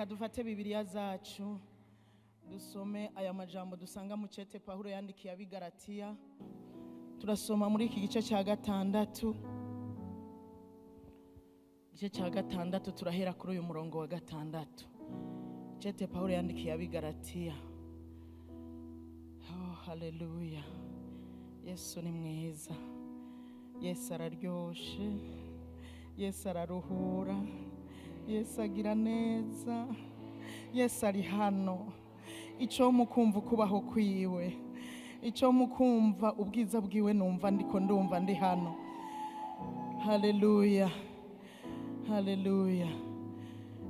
Reka dufate Bibiliya zacu dusome aya majambo dusanga mu cete Pawulo yandikiye ab'i Galatiya. Turasoma muri iki gice cya gatandatu, igice cya gatandatu, turahera kuri uyu murongo wa gatandatu. Cete Pawulo yandikiye ab'i Galatiya. Oh, haleluya! Yesu ni mwiza, Yesu araryoshe, Yesu araruhura, Yesu agira neza, Yesu ari hano. Icyo mukumva ukubaho kwiwe, icyo mukumva ubwiza bwiwe, numva ndiko ndumva ndi hano. Haleluya, haleluya!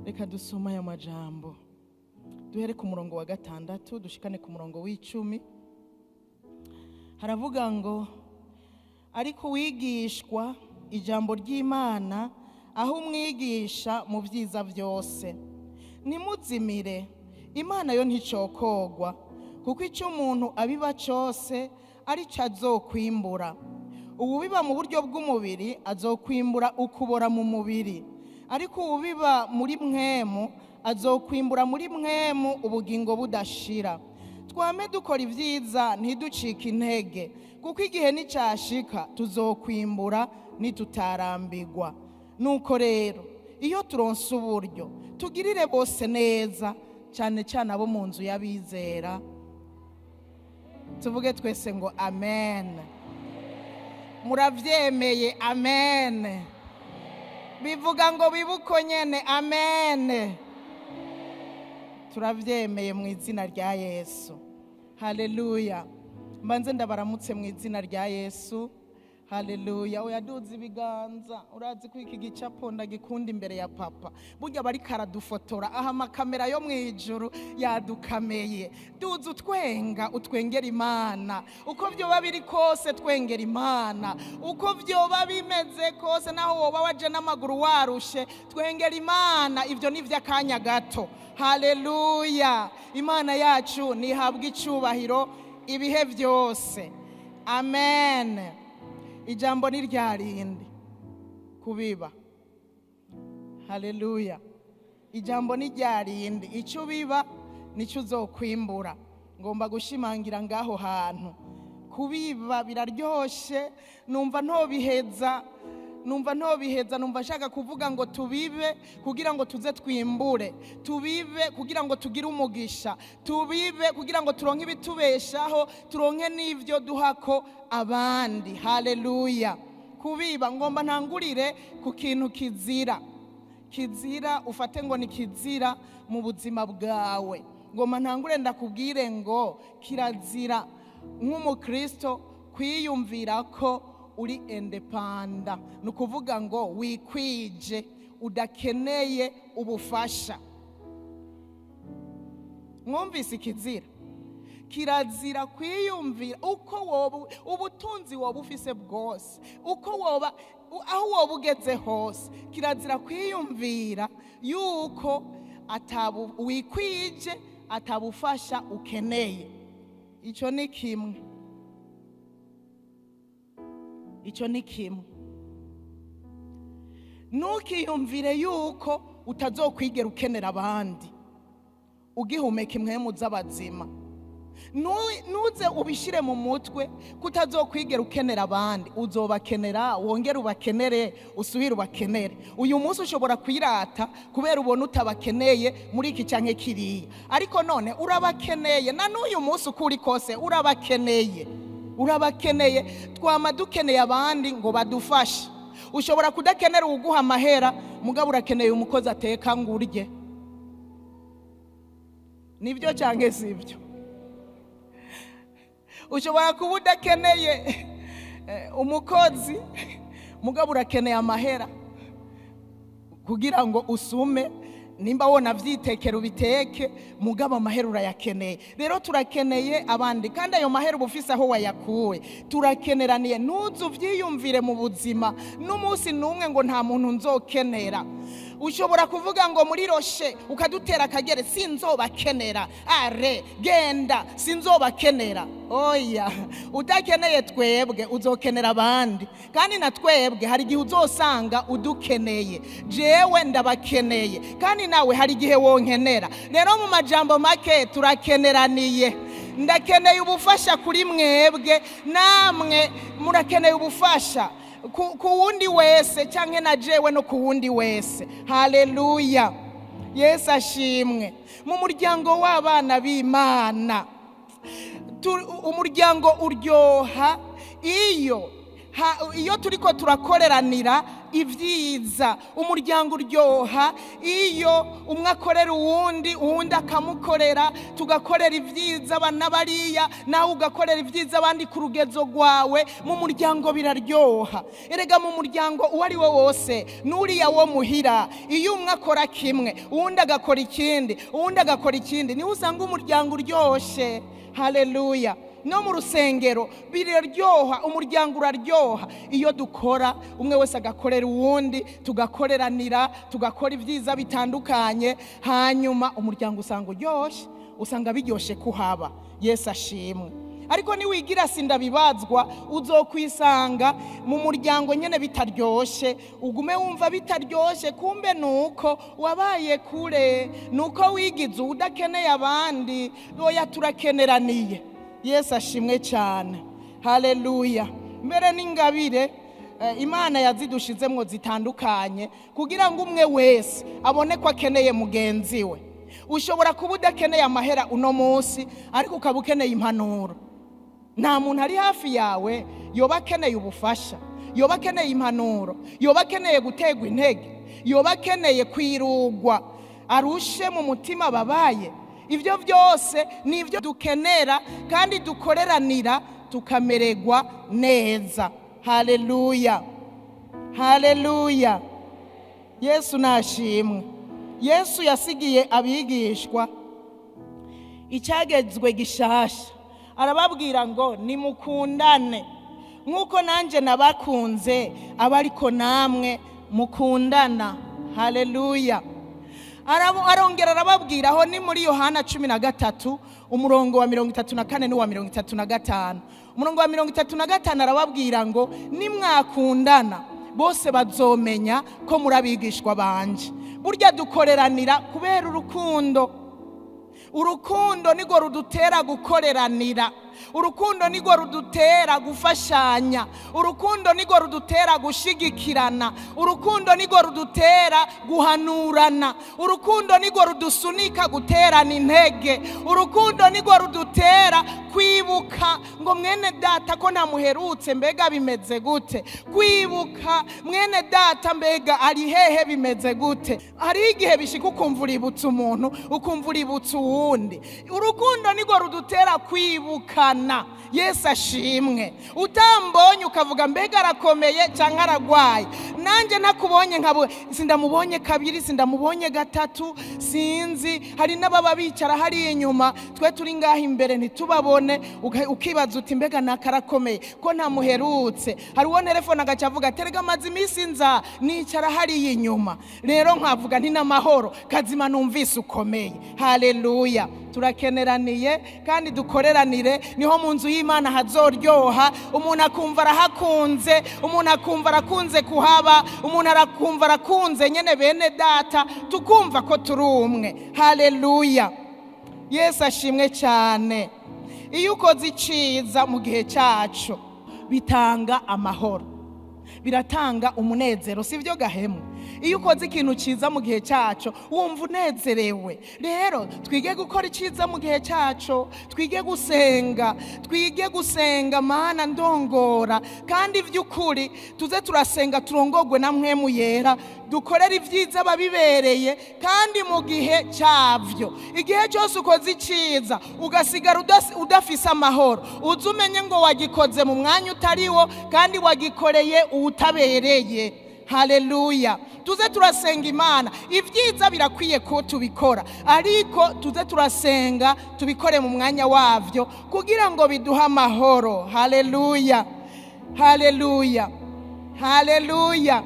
Reka dusome aya majambo, duhere ku murongo wa gatandatu dushikane ku murongo w'10. Haravuga ngo: "Ariko uwigishwa ijambo ry'Imana aho umwigisha mu byiza byose. Ntimuzimire, Imana yo nticokogwa, kuko icyo umuntu abiba cyose ari cyo azokwimbura. Uwubiba mu buryo bw'umubiri azokwimbura ukubora mu mubiri, ariko uwubiba muri Mpwemu azokwimbura muri Mpwemu ubugingo budashira. Twame dukora ibyiza, ntiducike intege, kuko igihe nicyashika tuzokwimbura nitutarambigwa. Nuko rero iyo turonse uburyo, tugirire bose neza, cyane cyane abo mu nzu y'abizera." Tuvuge twese ngo amen. Murabyemeye? Amen. Bivuga ngo bibuko nyene. Amen. Turabyemeye mu izina rya Yesu. Haleluya! Mbanze ndabaramutse mu izina rya Yesu. Haleluya! Oyaduza ibiganza. Urazi ko iki gicapo ndagikunda imbere ya papa. Burya bariko aradufotora aha, amakamera yo mu ijuru yadukameye. Duza utwenga, utwengera Imana. Uko vyoba biri kose, twengera Imana. Uko vyoba bimeze kose, naho woba waje n'amaguru warushe, twengera Imana. Ivyo ni ivy'akanya gato. Haleluya! Imana yacu nihabwa icubahiro ibihe byose. Amen. Ijambo ni rya rindi, kubiba. Haleluya! Ijambo ni rya rindi, icyo ubiba nicyo uzokwimbura. Ngomba gushimangira ngaho hantu. Kubiba biraryoshe, numva ntobiheza, numva ntobiheza. Numva nshaka kuvuga ngo tubibe kugira ngo tuze twimbure, tubibe kugira ngo tugire umugisha, tubibe kugira ngo turonke ibitubeshaho, turonke n'ibyo duhako abandi. Haleluya! Kubiba, ngomba ntangurire ku kintu kizira. Kizira, ufate ngo ni kizira mu buzima bwawe. Ngomba ntangure ndakubwire ngo kirazira nk'umukristo kwiyumvira ko uri indépendant, ni ukuvuga ngo wikwije, udakeneye ubufasha. Mwumvise ikizira? Kirazira kwiyumvira, uko woba, ubutunzi woba ufise bwose, uko woba, aho woba ugeze hose, kirazira kwiyumvira yuko atabu wikwije, atabufasha ukeneye. Icyo ni kimwe, icyo ni kimwe. Ntukiyumvire yuko utazokwigera ukenera abandi ugihumeka impwemu z'abazima. Ntuze ubishyire mu mutwe ko utazokwigera ukenera abandi. Uzobakenera, wongere ubakenere, usubire ubakenere. Uyu munsi ushobora kwirata kubera ubona utabakeneye muri iki cyangwa kiriya, ariko none urabakeneye. Na n'uyu munsi uko uri kose urabakeneye, urabakeneye. Twama dukeneye abandi ngo badufashe. Ushobora kudakenera uguha amahera, mugabo urakeneye umukozi ateka ngo urye. Nibyo cyangwa si ibyo? Ushobora kuba udakeneye umukozi, mugabo urakeneye amahera kugira ngo usume. Nimba wona vyitekera ubiteke, mugabo amahera urayakeneye. Rero turakeneye abandi, kandi ayo mahera uba ufise aho wayakuwe. Turakeneraniye. Ntuze uvyiyumvire mu buzima n'umunsi n'umwe ngo nta muntu nzokenera. Ushobora kuvuga ngo muri roshe ukadutera akagere, sinzobakenera, are genda, sinzobakenera. Oya, udakeneye twebwe uzokenera abandi, kandi na twebwe hari igihe uzosanga udukeneye. Jewe ndabakeneye, kandi nawe hari igihe wonkenera. Rero mu majambo make turakeneraniye. Ndakeneye ubufasha kuri mwebwe, namwe murakeneye ubufasha ku wundi wese, canke na jewe no ku wundi wese. Haleluya, Yesu ashimwe. Mu muryango w'abana b'Imana, umuryango uryoha iyo turiko turakoreranira ibyiza. Umuryango uryoha iyo umwe akorera uwundi, uwundi akamukorera, tugakorera ibyiza abana bariya, nawe ugakorera ibyiza abandi ku rugezo rwawe. Mu muryango biraryoha. Erega mu muryango uwo ari wo wose, n'uriya wo muhira, iyo umwe akora kimwe, uwundi agakora ikindi, uwundi agakora ikindi, niho usanga umuryango uryoshe. Haleluya. No mu rusengero biraryoha, umuryango uraryoha iyo dukora, umwe wese agakorera uwundi, tugakoreranira, tugakora ibyiza bitandukanye, hanyuma umuryango usanga uryoshe, usanga biryoshe kuhaba. Yesu ashimwe. Ariko niwigira sindabibazwa, uzokwisanga mu muryango nyene bitaryoshe, ugume wumva bitaryoshe, kumbe nuko wabaye kure, nuko wigize udakeneye abandi. Oya, turakeneraniye. Yesu ashimwe cyane. Haleluya. Mbere n'ingabire Imana yazidushizemwo zitandukanye kugira ngo umwe wese abone ko akeneye mugenzi we. Ushobora kuba udakeneye amahera uno munsi, ariko ukaba ukeneye impanuro. Nta muntu ari hafi yawe yoba akeneye ubufasha, yoba akeneye impanuro, yoba akeneye gutegwa intege, yoba akeneye kwirugwa, arushe mu mutima babaye. Ibyo byose ni ibyo dukenera kandi dukoreranira tukamererwa neza. Haleluya, haleluya. Yesu nashimwe. Yesu yasigiye abigishwa icyagezwe gishasha, arababwira ngo nimukundane nk'uko nanjye nabakunze, abariko namwe mukundana. Haleluya. Arongera arababwira, aho ni muri Yohana 13 umurongo wa 34 n'uwa 35. Umurongo wa 35 arababwira ngo nimwakundana bose bazomenya ko muri abigishwa banje. Burya dukoreranira kubera urukundo. Urukundo nirwo rudutera gukoreranira, urukundo nirwo rudutera gufashanya, urukundo nirwo rudutera gushigikirana, urukundo nirwo rudutera guhanurana, urukundo nirwo rudusunika guterana intege, urukundo nirwo rudutera kwibuka ngo mwene data ko ntamuherutse, mbega bimeze gute, kwibuka mwene data mbega ari hehe, bimeze gute. Hari igihe bishika ukumva uributse umuntu, ukumva uributse uwundi. Urukundo nirwo rudutera kwibukana. Yesu ashimwe. Utambonye ukavuga mbega arakomeye cyangwa aragwaye, nanjye nakubonye nkabu sindamubonye kabiri, sindamubonye gatatu, sinzi. Hari n'ababa bicara hari inyuma, twe turi ngaho imbere ntitubabone, ukibaza uti mbega nakarakomeye ko ntamuherutse. Hari uwo telefone agaca avuga terega amaze iminsi nza nicara hari inyuma, rero nkavuga nti n'amahoro kazima numvise ukomeye. Haleluya. Turakeneraniye kandi dukoreranire, niho mu nzu y'Imana hazoryoha. Umuntu akumva arahakunze, umuntu akumva arakunze kuhaba, umuntu arakumva arakunze nyene bene data, tukumva ko turi umwe. Haleluya. Yesu ashimwe cyane. Iyo ukoze iciza mu gihe cyacu bitanga amahoro, biratanga umunezero, sivyo gahemu? Iyo ukoze ikintu cyiza mu gihe cyacu wumva unezerewe. Rero twige gukora icyiza mu gihe cyacu, twige gusenga, twige gusenga Mana ndongora, kandi by'ukuri tuze turasenga turongogwe na Mpwemu Yera, dukorere ibyiza babibereye kandi mu gihe cyavyo. Igihe cyose ukoze icyiza ugasigara udafise amahoro, uze umenye ngo wagikoze mu mwanya utariwo kandi wagikoreye uwutabereye. Haleluya. Tuze turasenga Imana. Ibyiza birakwiye ko tubikora, ariko tuze turasenga tubikore mu mwanya wavyo kugira ngo biduhe amahoro. Haleluya, haleluya, haleluya.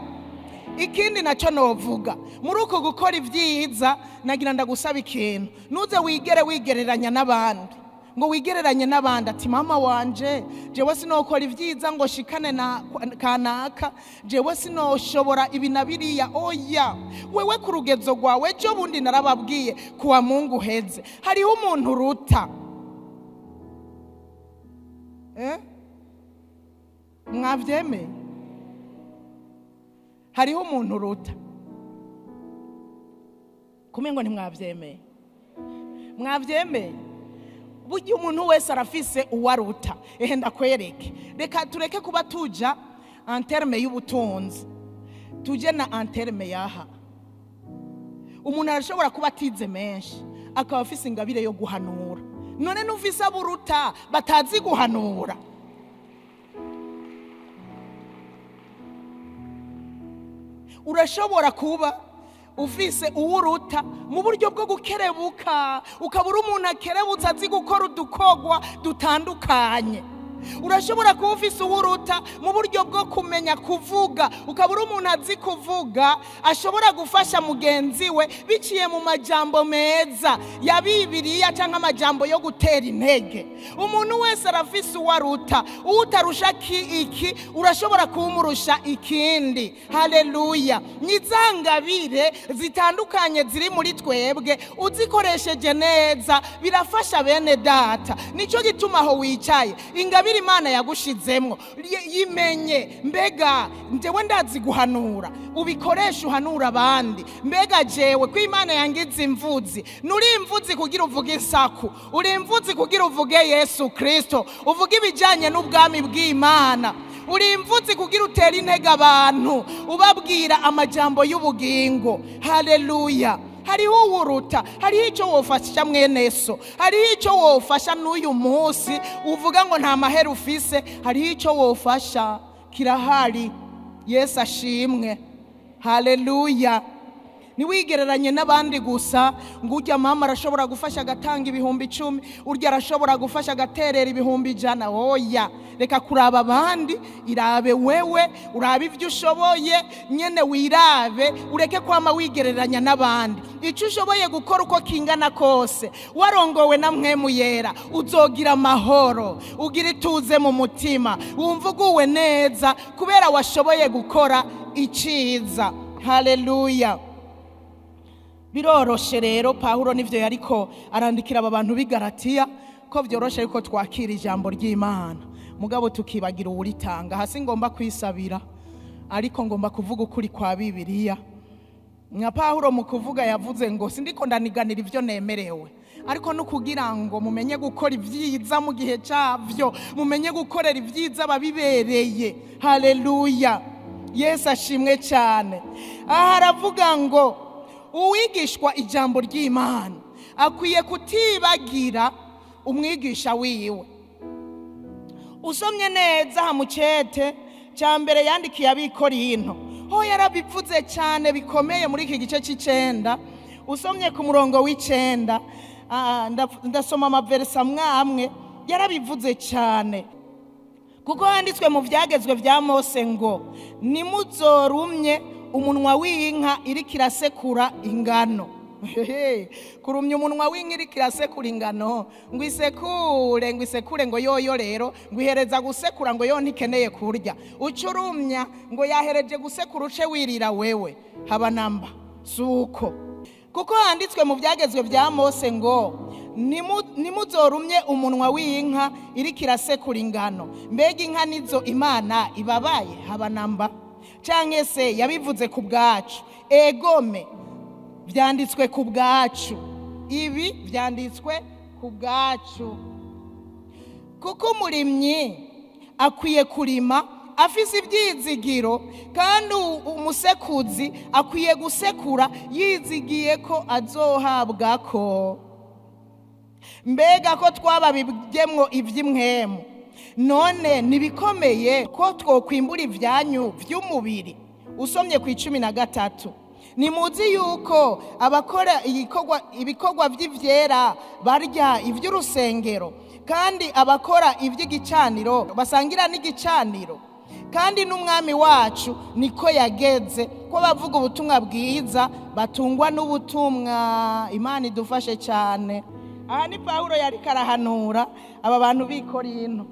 Ikindi nacyo novuga muri uko gukora ibyiza, nagira ndagusaba ikintu: nuze wigere wigereranya n'abandi, ngo wigereranye n'abandi ati: "Mama wanje, jewe sinokora ibyiza ngo shikane na kanaka, jewe sinoshobora ibi na biriya." Oya, wewe ku rugezo rwawe. Ejo bundi narababwiye, kuwa Mungu uheze, hariho umuntu uruta. Eh? Mwavyemeye? Hariho umuntu uruta. Kumengo ntimwavyemeye? Mwavyemeye? Burya umuntu wese arafise uwaruta. Ehe, ndakwereke. Reka tureke kuba tuja en terme y'ubutunzi, tuje na en terme yaha. Umuntu arashobora kuba atize menshi, akaba afise ingabire yo guhanura. None nufise aburuta batazi guhanura? Urashobora kuba ufise uwuruta mu buryo bwo gukerebuka, ukaba uri umuntu akerebutse, azi gukora udukogwa dutandukanye. Urashobora kuba ufise uwuruta mu buryo bwo kumenya kuvuga, ukaba uri umuntu azi kuvuga, ashobora gufasha mugenzi we biciye mu majambo meza ya Bibiliya cyangwa amajambo yo gutera intege. Umuntu wese arafise uwaruta. Uwutarusha iki, urashobora kumurusha ikindi. Haleluya! Ni za ngabire zitandukanye ziri muri twebwe, uzikoresheje neza birafasha bene data. Nicyo gituma aho wicaye, ingabire Imana yagushizemwo yimenye. Mbega njyewe ndazi guhanura? Ubikoresha, uhanura abandi. Mbega jewe ko Imana yangize imvuzi? Nuri imvuzi kugira uvuge insaku, uri imvuzi kugira uvuge Yesu Kristo, uvuge ibijyanye n'ubwami bw'Imana. Uri imvuzi kugira utere intege abantu, ubabwira amajambo y'ubugingo. Haleluya! Hariho uwuruta, hariho icyo wofasha mwene so, hariho icyo wofasha n'uyu munsi uvuga ngo nta mahera ufise. Hariho icyo wofasha, kirahari. Yesu ashimwe! Haleluya! Ntiwigereranye n'abandi gusa, ngo ujya mama arashobora gufasha agatanga 10,000, urya arashobora gufasha agaterera 100,000. Oya, reka kuraba abandi, irabe wewe, urabe ibyo ushoboye nyene, wirabe, ureke kwama wigereranya n'abandi. Icyo ushoboye gukora uko kingana kose, warongowe na Mpwemu Yera, uzogira amahoro, ugira ituze mu mutima, wumva uguwe neza kubera washoboye gukora iciza. Haleluya! Biroroshe rero, Pawulo nivyo yariko arandikira aba bantu b'i Galatiya, ko vyoroshe yuko twakira ijambo ry'Imana, mugabo tukibagira uwuritanga. Hasi ngomba kwisabira, ariko ngomba kuvuga ukuri kwa Bibiliya. Nka Pawulo mu kuvuga yavuze ngo: "Sindiko ndaniganira ivyo nemerewe, ariko no kugira ngo mumenye gukora ibyiza mu gihe cyavyo, mumenye gukorera ibyiza babibereye." Haleluya! Yesu ashimwe cyane. Aha aravuga ngo uwigishwa ijambo ry'Imana akwiye kutibagira umwigisha wiwe. Usomye neza aha mu cete cya mbere yandikiye Abikorinto, ho yarabivuze cyane bikomeye. Muri iki gice cy'icenda, usomye ku murongo w'icenda, ndasoma amaverisa amwe amwe, yarabivuze cyane: "Kuko handitswe mu byagezwe bya Mose ngo: 'Nimuzorumye umunwa w'inka iriko irasekura ingano.'" Hehe, kurumya umunwa w'inka iriko irasekura ingano, ngo isekure, ngo isekure, ngo yoyo rero ngo ihereza gusekura, ngo yo ntikeneye kurya, uce urumya ngo yahereje gusekura, uce wirira wewe. Haba namba suko. "Kuko handitswe mu byagezwe bya Mose ngo: 'Nimuzorumye umunwa w'inka iriko irasekura ingano.' Mbega inka nizo Imana ibabaye? Haba namba. Canke se yabivuze ku bwacu? Egome, byanditswe ku bwacu. Ibi byanditswe ku bwacu, kuko umurimyi akwiye kurima afise ibyizigiro, kandi umusekuzi akwiye gusekura yizigiye ko azohabwa ko. Mbega ko twababibyemwo iby'impwemu, none ntibikomeye ko twokwimbura ibyanyu by'umubiri?" Usomye ku 13: "Nimuzi yuko abakora ibikorwa by'ibyera barya iby'urusengero, kandi abakora iby'igicaniro basangira n'igicaniro." Kandi n'umwami wacu niko yageze ko bavuga ubutumwa bwiza batungwa n'ubutumwa. Imana idufashe cyane. Aha ni Pawulo yari karahanura aba bantu b'i Korinto,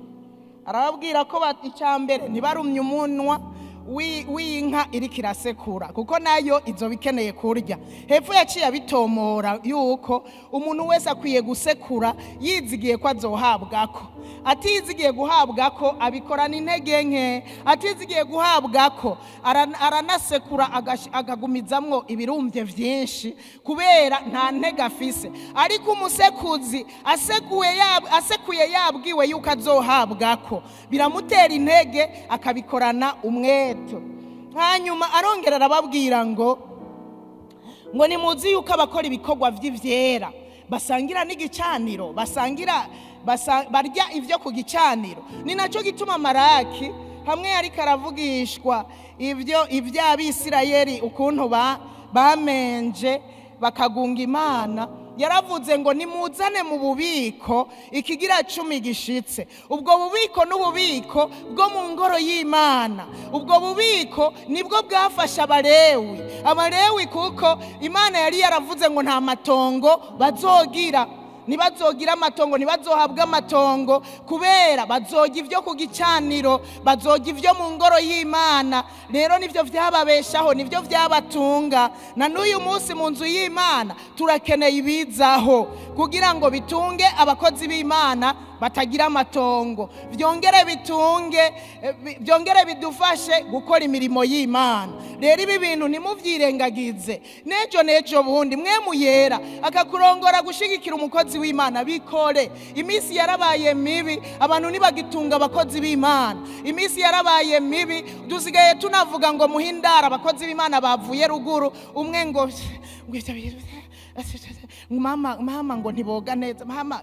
arababwira ko icya mbere ntibarumye umunwa w'inka iriko irasekura, kuko nayo izoba ikeneye kurya. Hepfo yaciye abitomora yuko umuntu wese akwiye gusekura yizigiye ko azohabwako. Atizigiye guhabwako abikorana intege nke, atizigiye guhabwako aranasekura akagumizamwo ibirumvye vyinshi kubera nta ntege afise. Ariko umusekuzi asekuye yabwiwe yuko azohabwako, biramutera intege akabikorana umwete. Hanyuma arongera arababwira ngo nimuzi yuko abakora ibikorwa vy'ivyera basangira n'igicaniro, barya ivyo ku gicaniro. Ni naco gituma Maraki hamwe yariko aravugishwa ivyo ivy'Abisirayeli ukuntu bamenje bakagunga Imana, yaravuze ngo nimuzane mu bubiko ikigira 10 gishitse. Ubwo bubiko n'ububiko bwo mu ngoro y'Imana. Ubwo bubiko nibwo bwafasha Abalewi. Abalewi kuko Imana yari yaravuze ngo nta matongo bazogira, ntibazogira amatongo, ntibazohabwa amatongo, kubera bazoga ivyo ku gicaniro, bazoga ivyo mu ngoro y'Imana. Rero nivyo vyababeshaho, nivyo vyabatunga. Na n'uyu munsi mu nzu y'Imana turakeneye ibizaho kugira ngo bitunge abakozi b'Imana batagira amatongo, vyongere bitunge, vyongere bidufashe gukora imirimo y'Imana. Rero ibi bintu ntimuvyirengagize. Nejo nejo bundi mwe muyera akakurongora gushigikira umukozi w'Imana, bikore. Iminsi yarabaye mibi, abantu ntibagitunga abakozi b'Imana. Iminsi yarabaye mibi, dusigaye tunavuga ngo muhindara abakozi b'Imana bavuye ruguru, umwe ngo mama ngo ntiboga neza, mama.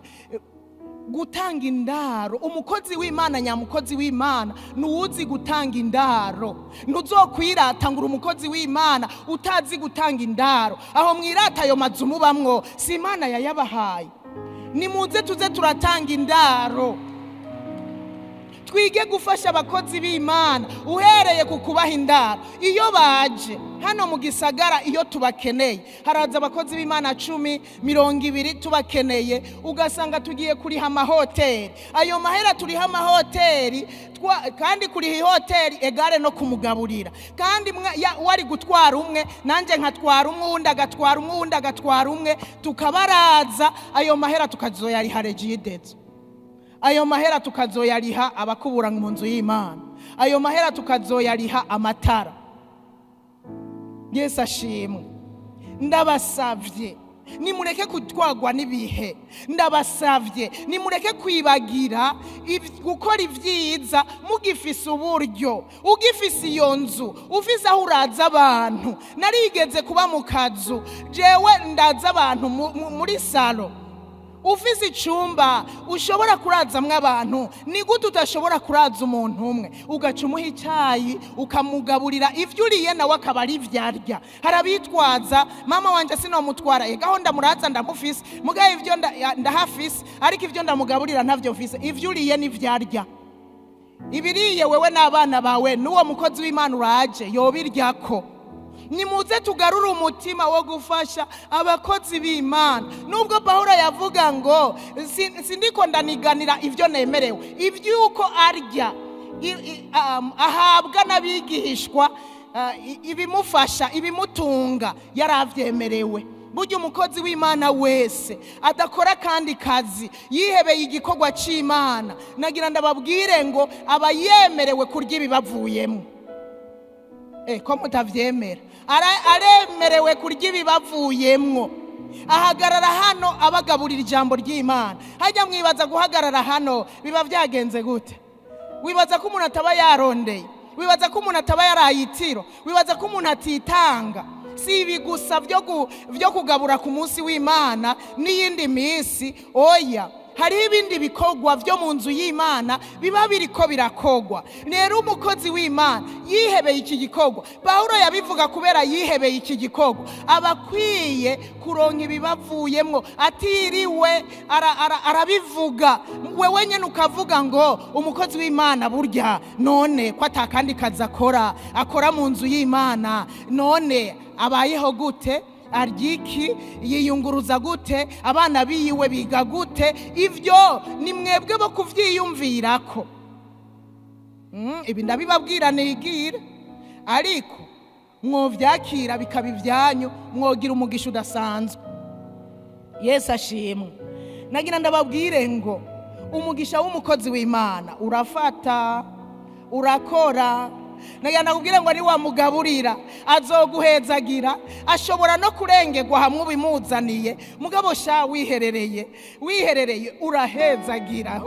Gutanga indaro, umukozi w'Imana nyamukozi w'Imana nuwuzi gutanga indaro. Ntuzokwirata ngo uri umukozi w'Imana utazi gutanga indaro. Aho mwirata ayo mazu mubamwo si Imana yayabahaye. Nimuze tuze turatanga indaro, twige gufasha abakozi b'Imana uhereye ku kubaha indaro. Iyo baje hano mu gisagara, iyo tubakeneye, haraza abakozi b'Imana 10, 20 tubakeneye, ugasanga tugiye kuriha amahoteli. Ayo mahera turiha amahoteli, kandi kuriha ihoteli egare no kumugaburira. Kandi wari gutwara umwe, nanje nkatwara umwe, uwundi agatwara umwe, uwundi agatwara umwe, tukabaraza. Ayo mahera tukazoyariha Regideso, ayo mahera tukazoyariha abakubura mu nzu y'Imana, ayo mahera tukazoyariha amatara. Yesu ashimwe. Ndabasavye nimureke kutwagwa n'ibihe, ndabasavye nimureke kwibagira gukora ivyiza mugifise uburyo, ugifise iyo nzu, ufise aho uraza abantu. Narigeze kuba mu kazu, jewe ndaza abantu muri salo. Ufise icumba ushobora kurazamwo abantu, ni gute udashobora kuraza umuntu umwe ugaca umuha icayi ukamugaburira ivyo uriye nawe akaba ari ivyo arya? Hari abitwaza mama wanje sinomutwara, egaho ndamuraza ndamufise, mugaye ivyo ndahafise, ariko ivyo ndamugaburira ntavyo mfise. Ivyo uriye n'ivyo arya, ibiriye wewe n'abana bawe n'uwo mukozi w'Imana uraje yobiryako. Nimuze tugarure umutima wo gufasha abakozi b'Imana. Nubwo Pawulo yavuga ngo sindiko ndaniganira ivyo nemerewe, ivyuko arya ahabwa n'abigishwa ibimufasha ibimutunga yaravyemerewe. Burya umukozi w'Imana wese adakora kandi kazi yihebeye igikorwa c'Imana, nagira ndababwire ngo aba yemerewe kurya ibibavuyemo. Ko mutavyemera, aremerewe kurya ibibavuyemwo. Ahagarara hano abagaburira ijambo ry'Imana. Hajya mwibaza guhagarara hano biba vyagenze gute? Wibaza ko umuntu ataba yarondeye, wibaza ko umuntu ataba yarayitiro, wibaza ko umuntu atitanga. Si ibi gusa vyo kugabura ku munsi w'Imana n'iyindi minsi, oya. Hariho ibindi bikorwa byo mu nzu y'Imana biba biriko birakogwa. Rero umukozi w'Imana yihebeye iki gikorwa, Pawulo yabivuga kubera yihebeye iki gikorwa, aba akwiye kuronka ibibavuyemwo atiriwe arabivuga. Wewe nyene ukavuga ngo umukozi w'Imana burya none ko atakandi kazi akora, akora mu nzu y'Imana, none abayeho gute? Aryiki? Yiyunguruza gute? Abana biwe biga gute? Ivyo ni mwebwe bo kuvyiyumvirako. Ibi ndabibabwira nigira, ariko mwovyakira bikaba ivyanyu, mwogira umugisha udasanzwe. Yesu ashimwe. Nagira ndababwire ngo umugisha w'umukozi w'Imana urafata, urakora. Nagira ndakubwire ngo ni wamugaburira azoguhezagira, ashobora no kurengerwa hamwe ubimuzaniye, mugabo sha wiherereye, wiherereye urahezagira,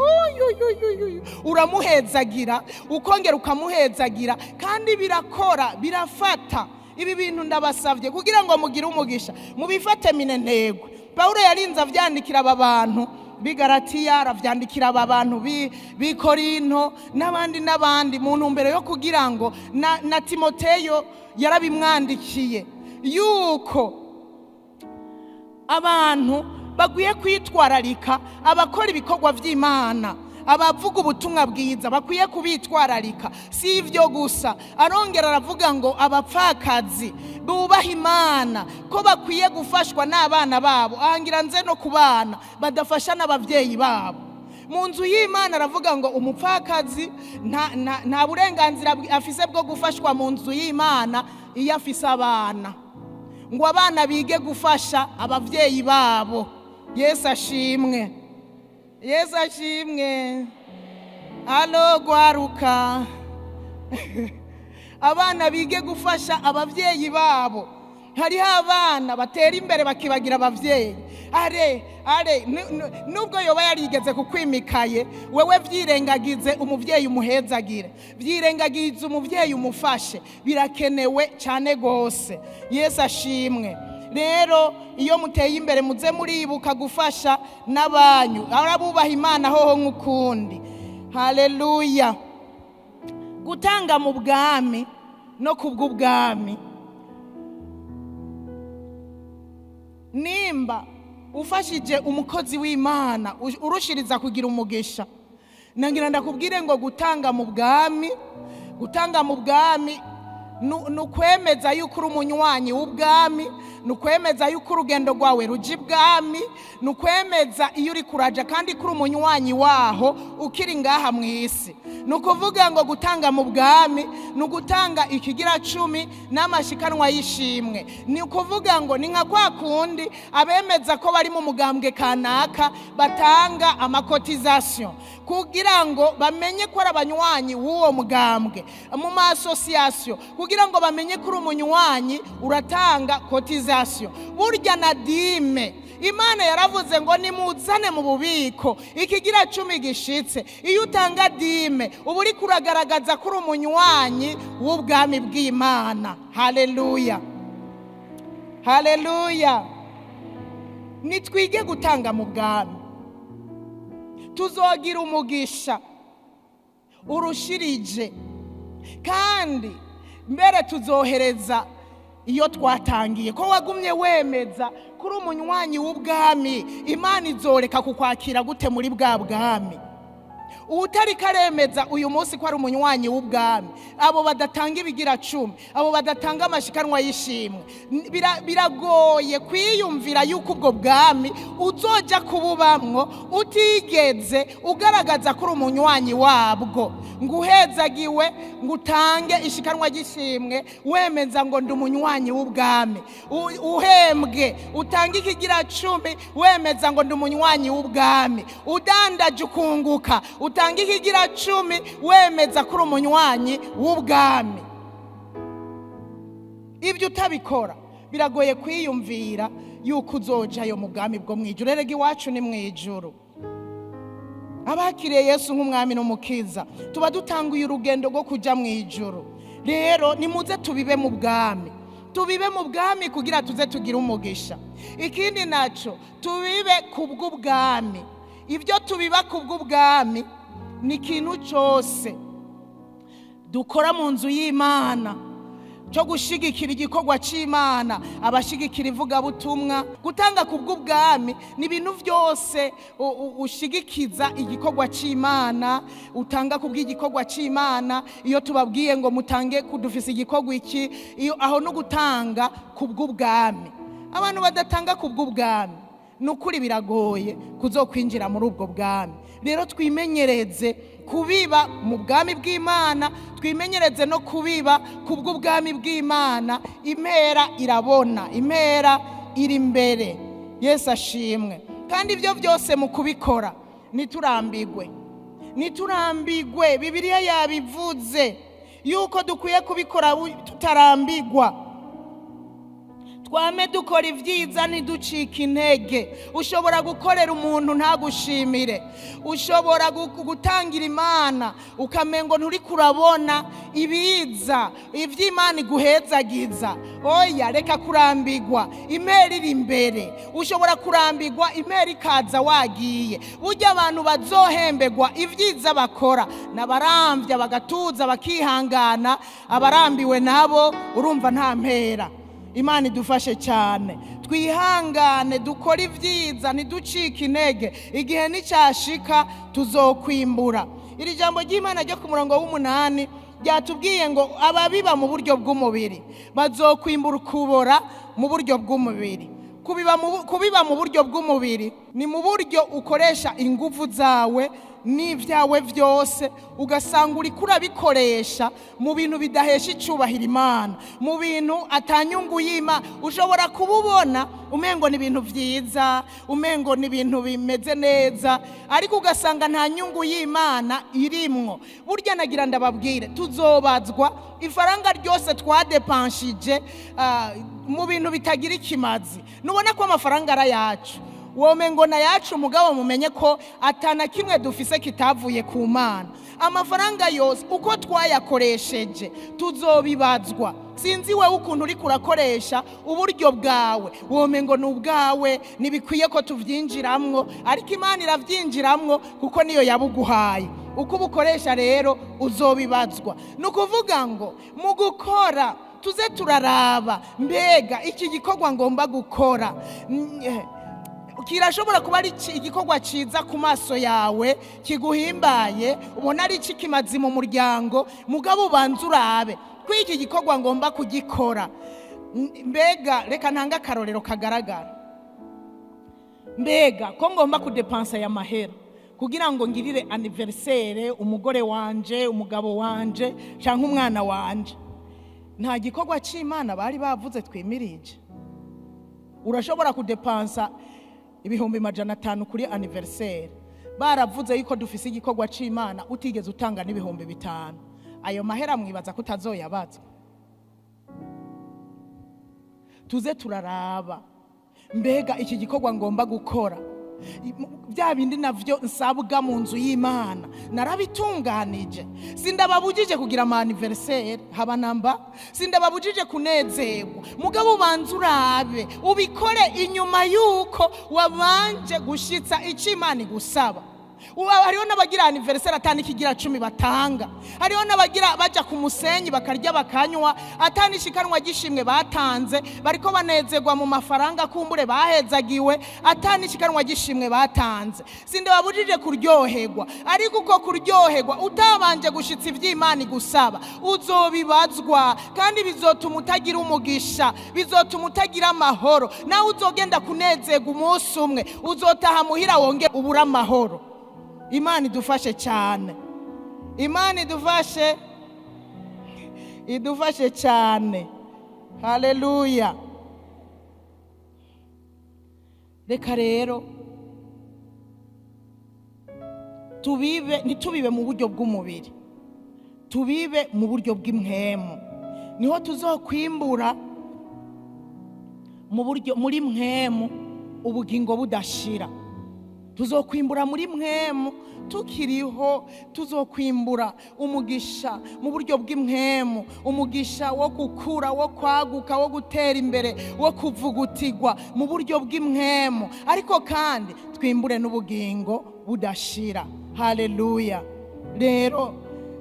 uramuhezagira, ukongera ukamuhezagira, kandi birakora, birafata. Ibi bintu ndabasavye kugira ngo mugire umugisha, mubifate minenegwe. Pawulo yarinze avyandikira aba bantu b'i Galatiya, aravyandikira aba bantu b'i Korinto n'abandi n'abandi, mu ntumbero yo kugira ngo na Timoteyo yarabimwandikiye yuko abantu bagwiye kwitwararika abakora ibikorwa vy'Imana, abavuga ubutumwa bwiza bakwiye kubitwararika. Si ivyo gusa, arongera aravuga ngo abapfakazi bubaha Imana ko bakwiye gufashwa n'abana babo, ahangira nze no ku bana badafasha n'abavyeyi babo. Mu nzu y'Imana aravuga ngo umupfakazi nta burenganzira afise bwo gufashwa mu nzu y'Imana iyo afise abana, ngo abana bige gufasha abavyeyi babo. Yesu ashimwe, Yesu ashimwe. Alo gwaruka, abana bige gufasha abavyeyi babo. Hariho abana batera imbere bakibagira abavyeyi. Are are nubwo yoba yarigeze kukwimikaye, wewe vyirengagize umuvyeyi umuhezagire, vyirengagize umuvyeyi umufashe, birakenewe cyane gose. Yesu ashimwe. Rero iyo muteye imbere muze muribuka gufasha n'abanyu, arabubaha Imana hoho nk'ukundi. Haleluya. Gutanga mu bwami no kubw'ubwami. Nimba ufashije umukozi w'Imana urushiriza kugira umugisha, nangira ndakubwire ngo gutanga mu bwami, gutanga mu bwami nukwemeza yuko uri umunywanyi w'ubwami, nukwemeza yuko urugendo rwawe ruja ibwami, nukwemeza iyo uri kuraja kandi kuri umunywanyi waho ukiri ngaha mu isi. Nukuvuga ngo gutanga mu bwami nugutanga ikigira 10 n'amashikanwa y'ishimwe. Ni ukuvuga ngo ni nka kwa kundi abemeza ko bari mu mugambwe kanaka batanga amakotization kugira ngo bamenye ko ari abanywanyi w'uwo mugambwe, mu ma association kugira ngo bamenye ko uri umunywanyi uratanga cotisation. Burya na dime Imana yaravuze ngo nimuzane mu bubiko ikigira 10 gishitse. Iyo utanga dime uba uri kuragaragaza ko uri umunywanyi w'ubwami bw'Imana. Haleluya, haleluya. Nitwige gutanga mu bwami, tuzogira umugisha urushirije, kandi mbere tuzohereza iyo twatangiye. Ko wagumye wemeza kuri umunywanyi w'ubwami, Imana izoreka kukwakira gute muri bwa bwami? Utari karemeza uyu munsi ko ari umunywanyi w'ubwami, abo badatanga ibigira 10, abo badatanga amashikanwa y'ishimwe, biragoye kwiyumvira yuko ubwo bwami uzoja kububamwo utigeze ugaragaza ko uri umunywanyi wabwo. Nguhezagiwe ngutange ishikanwa ry'ishimwe wemeza ngo ndi umunywanyi w'ubwami. Uhembwe utange ikigira 10 wemeza ngo ndi umunywanyi w'ubwami. Udandaje ukunguka utange ikigira 10 wemeza ko uri umunywanyi w'ubwami. Ibyo utabikora biragoye kwiyumvira yuko uzojayo mu bwami bwo mwijuru. Erega iwacu ni mwijuru. Abakiriye Yesu nk'umwami n'umukiza tuba dutanguye urugendo rwo kuja mwijuru. Rero nimuze tubibe mu bwami, tubibe mu bwami kugira tuze tugire umugisha. Ikindi naco tubibe kubw'ubwami. Ibyo tubiba kubw'ubwami ni ikintu cyose dukora mu nzu y'Imana cyo gushigikira igikorwa cy'Imana, abashigikira ivugabutumwa. Gutanga kubw'ubwami ni ibintu byose ushigikiza igikorwa cy'Imana, utanga kubw'igikorwa cy'Imana. Iyo tubabwiye ngo mutange kudufisa igikorwa iki, iyo aho no gutanga kubw'ubwami. Abantu badatanga kubw'ubwami nukuri biragoye kuzokwinjira muri ubwo bwami. Rero twimenyereze kubiba mu bwami bw'Imana, twimenyereze no kubiba kubw'ubwami bw'Imana. Impera irabona, impera iri imbere. Yesu ashimwe. Kandi ibyo byose mu kubikora niturambigwe, niturambigwe. Bibiliya yabivuze yuko dukwiye kubikora tutarambigwa. Twame dukora ibyiza ntiducike intege. Ushobora gukorera umuntu ntagushimire, ushobora gutangira Imana ukamengo nturi kurabona ibiza iby'Imana iguhezagiza. Oya, reka kurambigwa, impera iri imbere. Ushobora kurambigwa impera ikaza wagiye. Burya abantu bazohembegwa ibyiza bakora n'abarambya bagatuza bakihangana, abarambiwe nabo urumva nta mpera. Imana idufashe cyane, twihangane, dukore ibyiza ntiducike intege. Igihe nicyashika tuzokwimbura. Iri jambo ry'Imana ryo ku murongo w'8 ryatubwiye ngo ababiba mu buryo bw'umubiri bazokwimbura ukubora mu buryo bw'umubiri. Kubiba mu buryo bw'umubiri ni mu buryo ukoresha ingufu zawe n'ibyawe byose, ugasanga uri kurabikoresha mu bintu bidahesha icyubahiro Imana, mu bintu atanyungu y'Imana. Ushobora kububona umengo ni ibintu byiza, umengo ni ibintu bimeze neza, ariko ugasanga nta nyungu y'Imana irimwo. Burya nagira ndababwire, tuzobazwa ifaranga ryose twadepanshije mu bintu bitagira ikimazi. Nubona ko amafaranga ari ayacu, womengo na yacu, mugabo mumenye ko atana kimwe dufise kitavuye ku Mana. Amafaranga yose uko twayakoresheje tuzobibazwa. Sinzi wewe ukuntu uri kurakoresha uburyo bwawe, womengo ni ubwawe, ntibikwiye ko tuvyinjiramwo, ariko Imana iravyinjiramwo kuko niyo yabuguhaye. Uko ubukoresha rero uzobibazwa. Ni ukuvuga ngo mu gukora tuze turaraba, mbega iki gikorwa ngomba gukora kirashobora kuba ari igikorwa cyiza ku maso yawe, kiguhimbaye, ubona ari ikimazi mu muryango, mugabo ubanza urabe ko iki gikorwa ngomba kugikora. Mbega reka ntanga akarorero kagaragara. Mbega ko ngomba kudepansa ya mahera kugira ngo ngirire anniversaire umugore wanje, umugabo wanje canke umwana wanje, nta gikorwa cy'Imana bari bavuze twimirije. Urashobora kudepansa 500,000 kuri anniversaire, baravuze yuko dufise igikorwa c'Imana, utigeze utanga n'5,000. Ayo mahera mwibaza ko utazoyabazwa. Tuze turaraba, mbega iki gikorwa ngomba gukora, bya bindi navyo nsabwa mu nzu y'Imana narabitunganije. Sindababujije kugira ama anniversaire haba namba, sindababujije kunezerwa, mugabo ubanza urabe ubikore inyuma yuko wabanje gushitsa icyo Imana igusaba. Hariho n'abagira anniversaire atani kigira 10 batanga, hariho n'abagira baja ku musenyi bakarya bakanywa atani shikanwa gishimwe batanze, bariko banezerwa mu mafaranga kumbure bahezagiwe atani shikanwa gishimwe batanze. Sindababujije kuryoherwa, ariko uko kuryoherwa utabanje gushitsa ivy'Imana igusaba uzobibazwa, kandi bizotuma utagira umugisha, bizotuma utagira amahoro. Nawe uzogenda kunezerwa umunsi umwe, uzotaha muhira wonge ubura amahoro. Imana idufashe cyane, Imana idufashe, idufashe cyane. Haleluya. Reka rero tubibe, ntitubibe mu buryo bw'umubiri, tubibe mu buryo bw'impwemu. Niho tuzokwimbura mu buryo muri mpwemu ubugingo budashira. Tuzokwimbura muri mpwemu tukiriho, tuzokwimbura umugisha mu buryo bw'impwemu, umugisha wo gukura, wo kwaguka, wo gutera imbere, wo kuvugutigwa mu buryo bw'impwemu, ariko kandi twimbure n'ubugingo budashira. Haleluya! Rero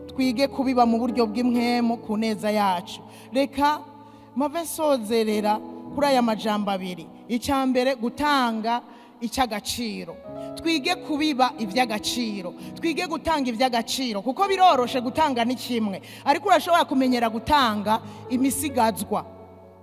twige kubiba mu buryo bw'impwemu ku neza yacu. Reka mpave nsozerera kuri aya majambo abiri. Icya mbere, gutanga icy'agaciro. Twige kubiba iby'agaciro, twige gutanga iby'agaciro, kuko biroroshe gutanga ni kimwe, ariko urashobora kumenyera gutanga imisigazwa,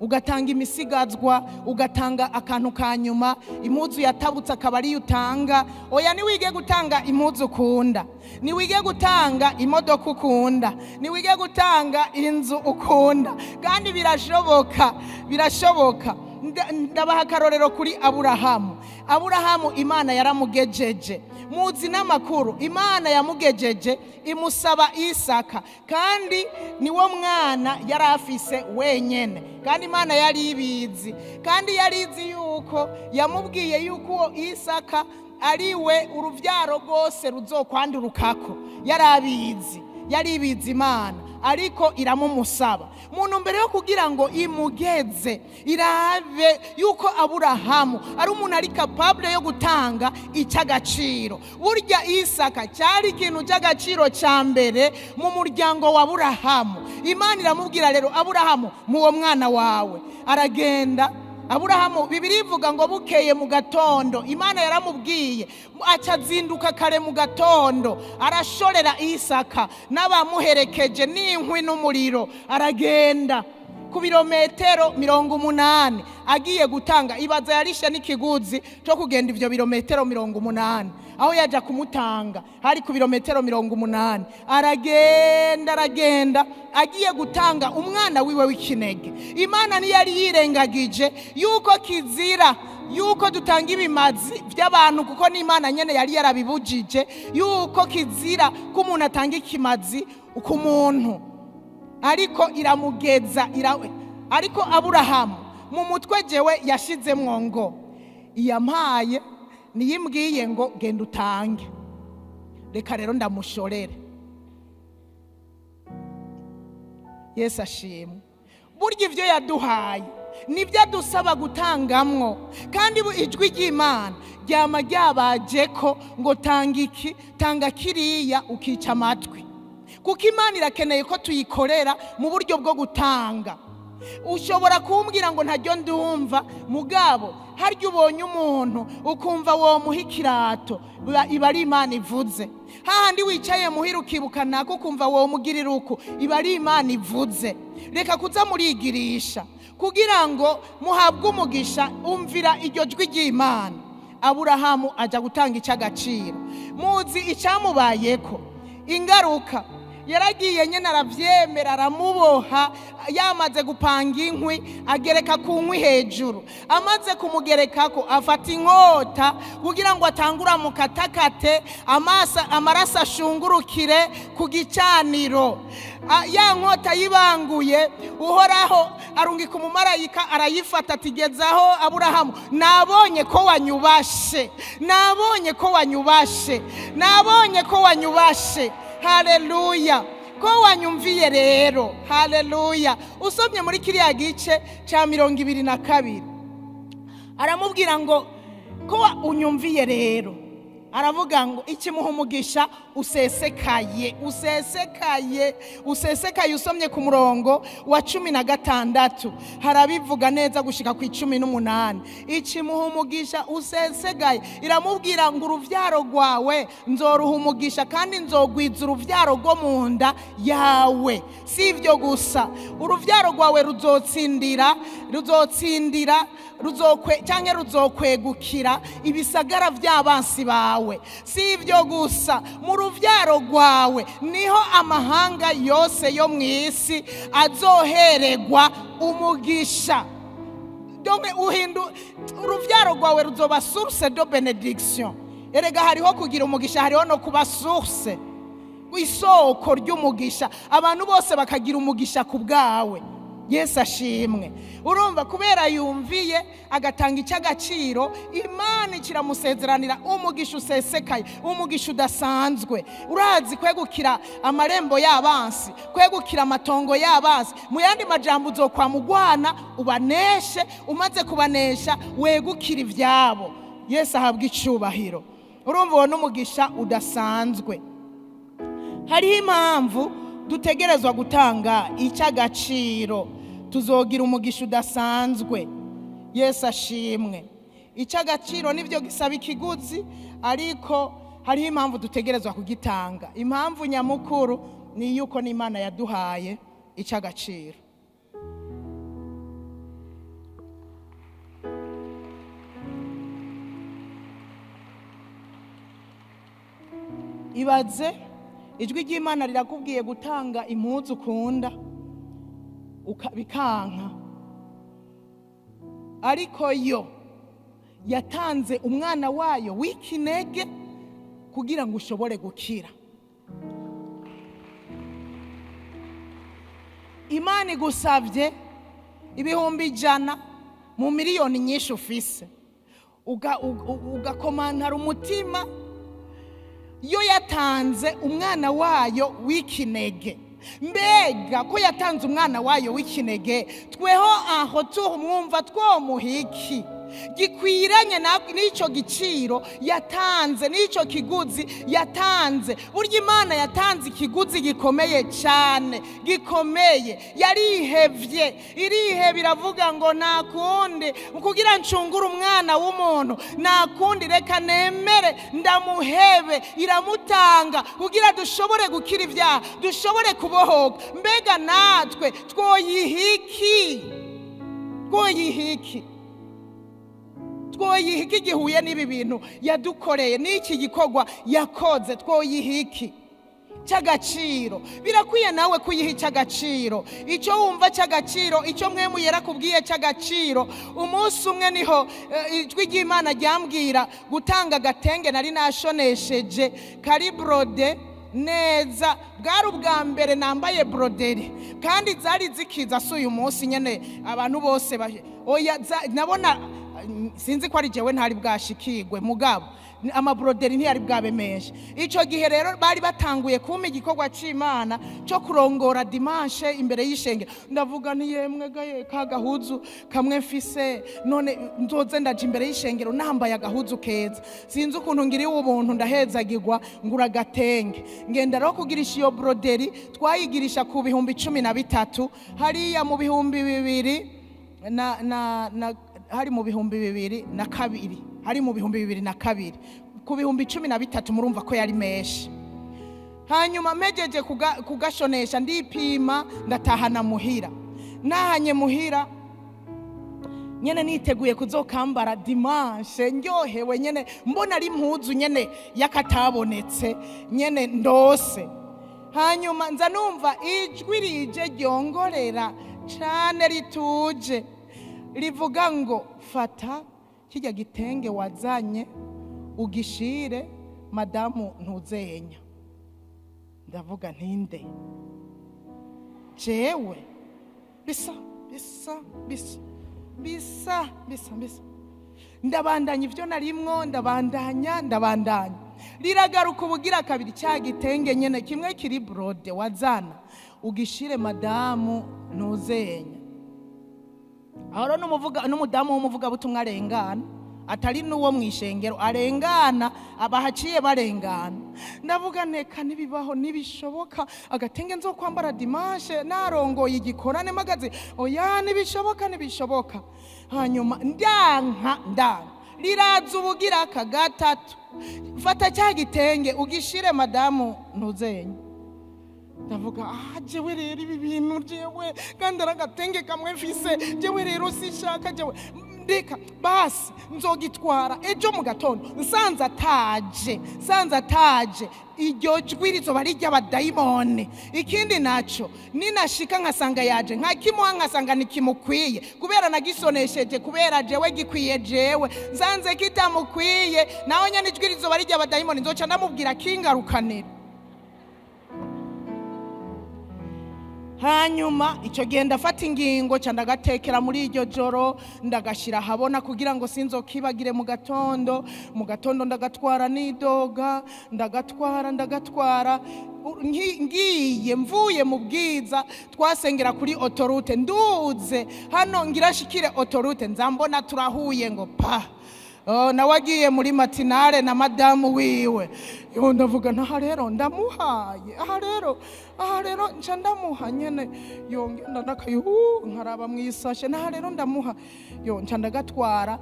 ugatanga imisigazwa, ugatanga akantu ka nyuma, impuzu yatabutse akaba ariyo utanga. Oya, niwige gutanga impuzu ukunda, niwige gutanga imodoka ukunda, niwige gutanga inzu ukunda. Kandi birashoboka, birashoboka. Ndabaha akarorero kuri Aburahamu. Aburahamu Imana yaramugejeje, muzi n'amakuru. Imana yamugejeje imusaba Isaka, kandi niwo mwana yari afise wenyene, kandi Imana yari ibizi, kandi yari izi yuko yamubwiye yuko uwo Isaka ari we urubyaro rwose ruzokwandurukako. Yari abizi, yari ibizi Imana, ariko iramumusaba muntu mbere yo kugira ngo imugeze, irabe yuko Aburahamu ari umuntu ari capable yo gutanga icy'agaciro. Burya Isaka cyari ikintu cy'agaciro cya mbere mu muryango wa Aburahamu. Imana iramubwira rero: "Aburahamu, mu uwo mwana wawe." Aragenda Aburahamu. Bibiliya ivuga ngo bukeye mu gatondo Imana yaramubwiye, aca azinduka kare mu gatondo, arashorera Isaka n'abamuherekeje n'inkwi n'umuriro, aragenda ku birometero 80 agiye gutanga. Ibaza, yarishe n'ikiguzi cyo kugenda ivyo birometero 80. Aho yaja kumutanga hari ku birometero 80. Aragenda, aragenda, agiye gutanga umwana wiwe w'ikinege. Imana ntiyari yirengagije yuko kizira yuko dutanga ibimazi by'abantu, kuko n'Imana nyene yari yarabibujije yuko kizira ko umuntu atanga ikimazi ku muntu, ariko iramugeza ariko Aburahamu mu mutwe jewe yashizemwo ngo iyampaye niyimbwiye ngo genda utange, reka rero ndamushorere. Yesu ashimwe. Burya ibyo yaduhaye nibyo adusaba gutangamwo, kandi ijwi ry'Imana ryama ryabaje ko ngo tanga iki, tanga kiriya, ukica amatwi, kuko Imana irakeneye ko tuyikorera mu buryo bwo gutanga. Ushobora kumbwira ngo ntaryo ndumva, mugabo harya ubonye umuntu ukumva womuha ikirato, iba ari Imana ivuze. Hahandi wicaye muhira ukibuka nako ukumva womugirira uku, iba ari Imana ivuze. Reka kuza murigirisha kugira ngo muhabwe umugisha, umvira iryo jwi ry'Imana. Aburahamu ajya gutanga icy'agaciro. Muzi icyamubayeko ingaruka. Yaragiye nyine arabyemera, aramuboha, yamaze gupanga inkwi, agereka ku nkwi hejuru. Amaze kumugerekako, afata inkota kugira ngo atangure amukatakate, amaraso ashungurukire ku gicaniro. Ya nkota yibanguye, Uhoraho arungika umumarayika arayifata, atigezaho Aburahamu: "Nabonye ko wanyubashe, nabonye ko wanyubashe, nabonye ko wanyubashe." Haleluya! Ko wanyumviye rero, haleluya. Usomye muri kiriya gice cya 22, aramubwira ngo ko unyumviye rero, aravuga ngo ikimuha umugisha usesekaye, usesekaye, usesekaye. Usomye ku murongo wa 16 harabivuga neza gushika ku 18. Ikimuha umugisha usesekaye, iramubwira ngo uruvyaro rwawe nzoruha umugisha, kandi nzogwiza uruvyaro rwo mu nda yawe. Si ibyo gusa, uruvyaro rwawe ruzotsindira, ruzotsindira, ruzokwe cyangwa ruzokwegukira ibisagara by'abansi bawe. Si ibyo gusa, mu ruvyaro rwawe niho amahanga yose yo mu isi azoheregwa umugisha. Donc uhindu uruvyaro rwawe ruzoba source de bénédiction. Erega hariho kugira umugisha, hariho no kuba source, isoko ry'umugisha, abantu bose bakagira umugisha ku bwawe. Yesu ashimwe. Urumva kubera yumviye agatanga icy'agaciro, Imana ikiramusezeranira umugisha usesekaye, umugisha udasanzwe. Urazi kwegukira amarembo y'abansi, kwegukira amatongo y'abansi. Mu yandi majambo uzokwamugwana ubaneshe, umaze kubanesha wegukira ivyabo. Yesu ahabwa icubahiro. Urumva uwo n'umugisha udasanzwe. Hariho impamvu dutegerezwa gutanga icy'agaciro, tuzogira umugisha udasanzwe. Yesu ashimwe. Icy'agaciro nibyo gisaba ikiguzi, ariko hariho impamvu dutegerezwa kugitanga. Impamvu nyamukuru ni yuko n'Imana yaduhaye icy'agaciro. Ibaze ijwi ry'Imana rirakubwiye gutanga impuzu ukunda bikanka, ariko yo yatanze umwana wayo w'ikinege kugira ngo ushobore gukira. Imana igusavye 100,000 mu miliyoni nyinshi ufise, ugakomantara umutima. Yo yatanze umwana wayo w'ikinege. Mbega ko yatanze umwana wayo w'ikinege, tweho aho tuhumwumva twomuhiki gikwiranye n'icyo giciro yatanze, n'icyo kiguzi yatanze. Burya Imana yatanze ikiguzi gikomeye cyane, gikomeye. Yarihevye, irihebye iravuga ngo nta kundi kugira ncungure umwana w'umuntu, nta kundi, reka nemere ndamuhebe. Iramutanga kugira dushobore gukira ibyaha, dushobore kubohoka. Mbega natwe twoyihiki, twoyihiki, twoyihiki gihuye n'ibi bintu yadukoreye, n'iki gikorwa yakoze? Twoyihiki cy'agaciro. Birakwiye nawe kuyiha icy'agaciro, icyo wumva cy'agaciro, icyo mwemu yarakubwiye cy'agaciro. Umunsi umwe niho ijwi ry'Imana ryambwira gutanga agatenge nari nashonesheje kari brode neza. Bwari ubwa mbere nambaye broderi, kandi zari zikiza. Si uyu munsi nyene abantu bose oya, nabona sinzi ko ari jewe ntari bwashikirwe, mugabo amabroderi ntiyari bwabe menshi. Ico gihe rero bari batanguye kumpa igikorwa c'Imana cyo kurongora dimanche imbere y'ishengero. Ndavuga nti yemwe gaye ka gahuzu kamwe mfise, none nzoze ndaje imbere y'ishengero nambaye agahuzu keza. Sinzi ukuntu ngiriwe ubuntu ndahezagirwa ngura agatenge. Ngenda rero kugirisha iyo broderi, twayigirisha ku 13,000 hariya mu 2000 na hari mu 2002, hari mu 2002 ku 13,000. Murumva ko yari menshi. Hanyuma mejeje kugashonesha ndipima, ndatahana muhira. Nahanye muhira nyene niteguye kuzokambara dimanche, ndyohewe nyene mbona ari impuzu nyene yakatabonetse nyene ndose. Hanyuma nza numva ijwi rije ryongorera cane rituje rivuga ngo fata kijya gitenge wazanye ugishire madamu ntuzenya. Ndavuga ntinde jewe bisa bisa bisa bisa bisa bisa. Ndabandanya ivyo narimwo, ndabandanya. Riragaruka ubugira kabiri, cya gitenge nyene kimwe kiri brode wazana ugishire madamu ntuzenya. Aho n'umudamu w'umuvuga butumwa arengana, atari n'uwo mwishengero arengana, abahaciye barengana. Ndavuga neka nibibaho, nibishoboka agatenge nzokwambara dimanche narongoye igikorane magaze, oya nibishoboka, nibishoboka. Hanyuma ndanka riraza ubugira gatatu, fata cya gitenge ugishire madamu ntuzenya. Ndavuga jewe rero ibi bintu jewe kandi aragatenge kamwe mfise, jewe rero sishaka, jewe ndeka basi nzogitwara ejo mu gatondo. Nsanze ataje, iryo jwi rizoba ari iry'abadayimoni. Ikindi naco ninashika nkasanga yaje nkakimuha, nkasanga nikimukwiye kubera nagisonesheje, kubera jewe gikwiye jewe, nsanze kitamukwiye, naho nyene ijwi rizoba ari iry'abadayimoni, nzoca ndamubwira kingarukanira. Hanyuma icyo gihe ndafata ingingo ca ndagatekera muri iryo joro, ndagashyira ahabona kugira ngo sinzokibagire mu gatondo. Mu gatondo ndagatwara nidoga, ndagatwara ngiye mvuye mu Bwiza, twasengera kuri autoroute, nduze hano ngirashikire autoroute, nzambona turahuye ngo pa. Oh, nawe agiye muri matinale na madamu wiwe. Yo ndavuga ntaha rero ndamuhaye, aha rero nca ndamuha nyene. Yo ngenda ndakayu nkaraba mwisashe, naha rero ndamuha. Yo nca ndagatwara,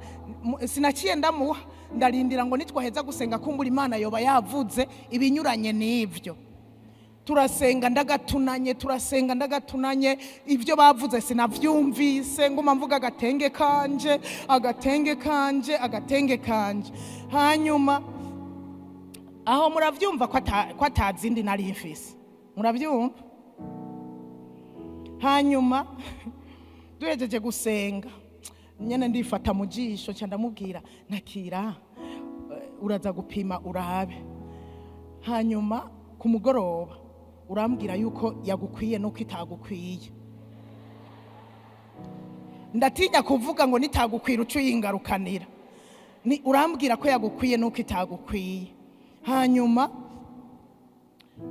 sinaciye ndamuha, ndarindira ngo nitwaheza gusenga kumbura Imana yoba yavuze ibinyuranye n'ivyo. Turasenga ndagatunanye, turasenga ndagatunanye, ibyo bavuze sinavyumvise, nguma mvuga agatenge kanje, agatenge kanje, agatenge kanje. Hanyuma aho muravyumva ko atazindi nari mfise, muravyumva. Hanyuma duhejeje gusenga nyene ndifata mu jisho nca ndamubwira nakira, uraza gupima urabe. Hanyuma ku mugoroba urambwira yuko yagukwiye nuko itagukwiye. Ndatinya kuvuga ngo nitagukwira uco yingarukanira. Ni urambwira ko yagukwiye nuko itagukwiye. Hanyuma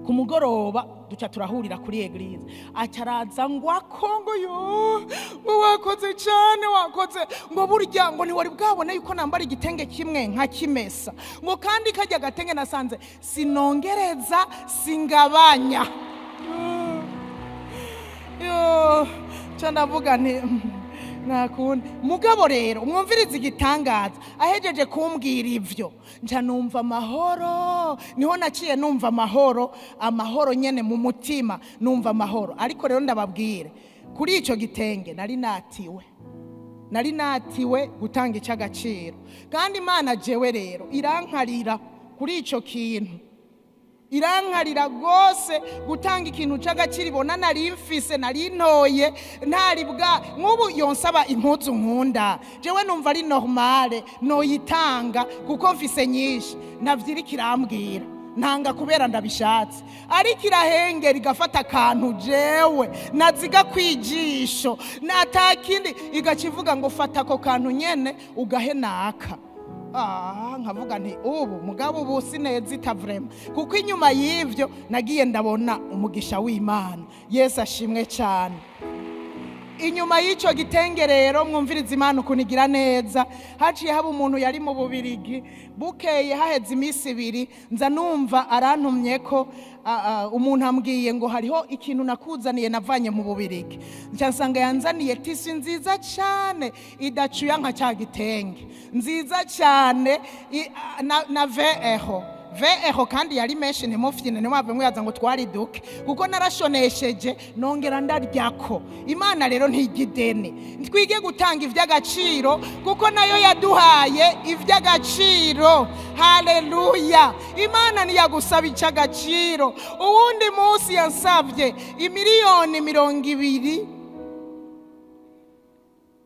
ku mugoroba duca turahurira kuri eglise, acaraza ngo akongo yo ngo wakoze cyane, wakoze ngo burya ngo ntiwari bwabone yuko nambara igitenge kimwe nka kimesa, ngo kandi kajya gatenge nasanze sinongereza singabanya. Yo cyo ndavuga nti nakundi. Mugabo rero mwumvirize igitangaza, ahejeje kumbwira ivyo nca numva amahoro. Niho naciye numva amahoro, amahoro nyene mu mutima, numva amahoro. Ariko rero ndababwire, kuri ico gitenge nari natiwe, nari natiwe gutanga ic'agaciro. Kandi Imana jewe rero irankarira kuri ico kintu, irankarira gose gutanga ikintu c'agaciro. Ibona nari mfise, nari ntoye, ntari bwa nk'ubu yonsaba impuzu nkunda, jewe numva ari normale noyitanga kuko mfise nyinshi. Navyirika irambwira ntanga kubera ndabishatse, ariko irahengera igafata akantu jewe naziga kwijisho natakindi, igaca ivuga ngo fata ako kantu nyene ugahe naka. Nkavuga nti ubu mugabo ubu sinezita vraiment, kuko inyuma y'ivyo nagiye ndabona umugisha w'Imana. Yesu ashimwe cyane. Inyuma y'ico gitenge rero mwumviriza Imana ukuntu igira neza, haciye haba umuntu yari mu Bubirigi, bukeye haheze iminsi ibiri nza numva arantumye ko umuntu ambwiye ngo hariho ikintu nakuzaniye navanye mu Bubirigi. Nca nsanga yanzaniye tisi nziza cyane idacuya nka cya gitenge, nziza cyane na veho veho, kandi yari menshi ntimufyine ntimwave mwibaza ngo twari duke, kuko narashonesheje nongera ndaryako. Imana rero ntijya ideni, twige gutanga ivy'agaciro kuko nayo yaduhaye ivy'agaciro. Haleluya! Imana ntiyagusaba ic'agaciro. Uwundi munsi yansavye imiliyoni 20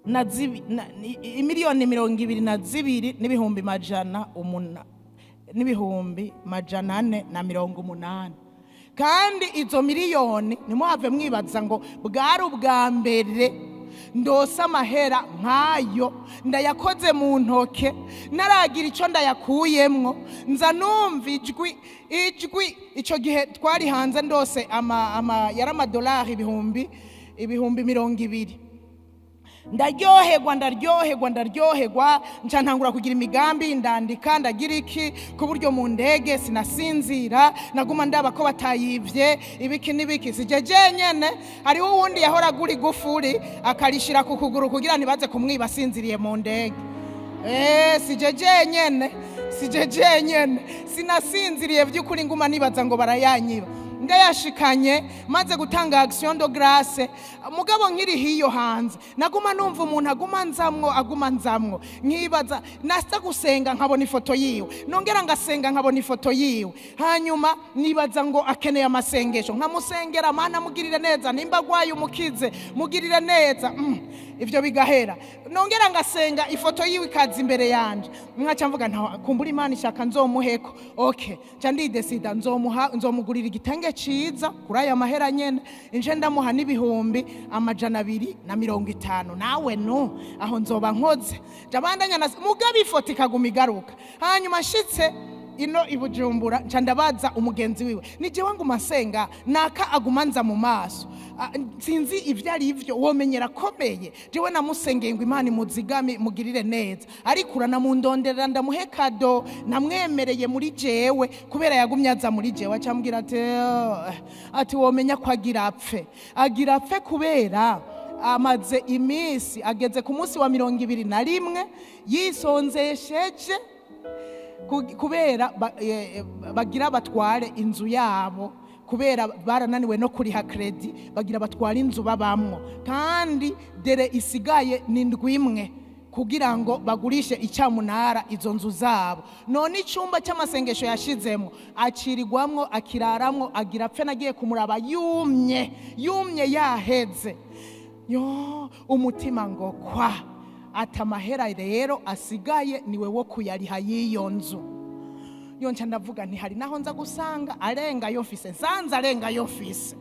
na imiliyoni 22 n'ibihumbi majana umuna n'ibihumbi 480. Kandi izo miliyoni ntimuhave mwibaza ngo bwari ubwa mbere ndose amahera nkayo, ndayakoze mu ntoke naragira ico ndayakuyemwo. Nza numva ijwi ico gihe twari hanze ndose yari amadolari ibihumbi 20. Ndaryoherwa, ndaryoherwa, ndaryoherwa, nca ntangura kugira imigambi, ndandika, ndagira iki ku buryo mu ndege sinasinzira, naguma ndaba ko batayivye ibiki n'ibiki. Sije jenyene, hariho uwundi yahora agura igufuri akarishira ku kuguru kugira ntibaze kumwiba asinziriye mu ndege. Sije jenyene, sije jenyene, sinasinziriye by'ukuri, nguma nibaza ngo barayanyiba. Ndayashikanye maze gutanga action de grâce, mugabo nkiri hiyo hanze naguma numva umuntu aguma nzamwo, nkibaza nasa gusenga nkabona ifoto yiwe, nongera ngasenga nkabona ifoto yiwe. Hanyuma nibaza ngo akeneye amasengesho, nkamusengera, Mana mugirire neza, nimba agwaye umukize mugirire neza. Ivyo bigahera, nongera ngasenga, ifoto yiwe ikaza imbere yanje, nkaca mvuga nta kumbura Imana ishaka nzomuheko. Okay, nca ndidesida nzomuha, nzomugurira igitenge ciza kuri aya mahera nyene, nje ndamuha n'250,000, nawe no aho nzoba nkoze. Ndabandanya na mugabo ifoto ikaguma igaruka. Hanyuma nshitse ino i Bujumbura, nca ndabaza umugenzi wiwe, ni jewe nguma nsenga naka agumanza mu maso, sinzi ivyo ari ivyo, womenyera akomeye. Jewe namusengeye ngo Imana imuzigame, mugirire neza, ariko uranamundonderera ndamuhe cadeau namwemereye muri jewe, kubera yagumye aza muri jewe. Acambwira ati: "Eh," ati womenya ko agira apfe, agira apfe kubera amaze iminsi, ageze ku munsi wa 21 yisonzesheje kubera bagira batware inzu yabo, kubera barananiwe no kuriha crédit, bagira batware inzu babamwo, kandi délai isigaye ni ndwi imwe kugira ngo bagurishe icyamunara izo nzu zabo. None icyumba cy'amasengesho yashizemo acirirwamwo, akiraramwo, agira apfe. Nagiye kumuraba yumye, yumye, yaheze yo umutima ngo kwa ati amahera rero asigaye niwe wo kuyariha y'iyo nzu yo. Nca ndavuga nti hari naho nza gusanga arenga yo mfise, nsanze arenga yo mfise,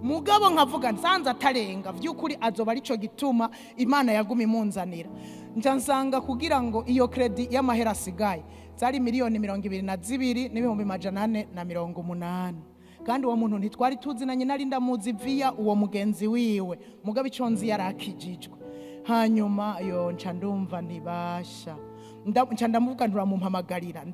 mugabo nkavuga nsanze atarenga vy'ukuri azoba arico gituma Imana yaguma imunzanira. Nca nsanga kugira ngo iyo crédit y'amahera asigaye zari 22,480,000, kandi uwo muntu ntitwari tuzinanye, nari ndamuzi via uwo mugenzi wiwe, mugabo ico nzi yarakijijwe. Hanyuma yo nca ndumva ntibasha, nca ndamuvuga nturamumpamagarira.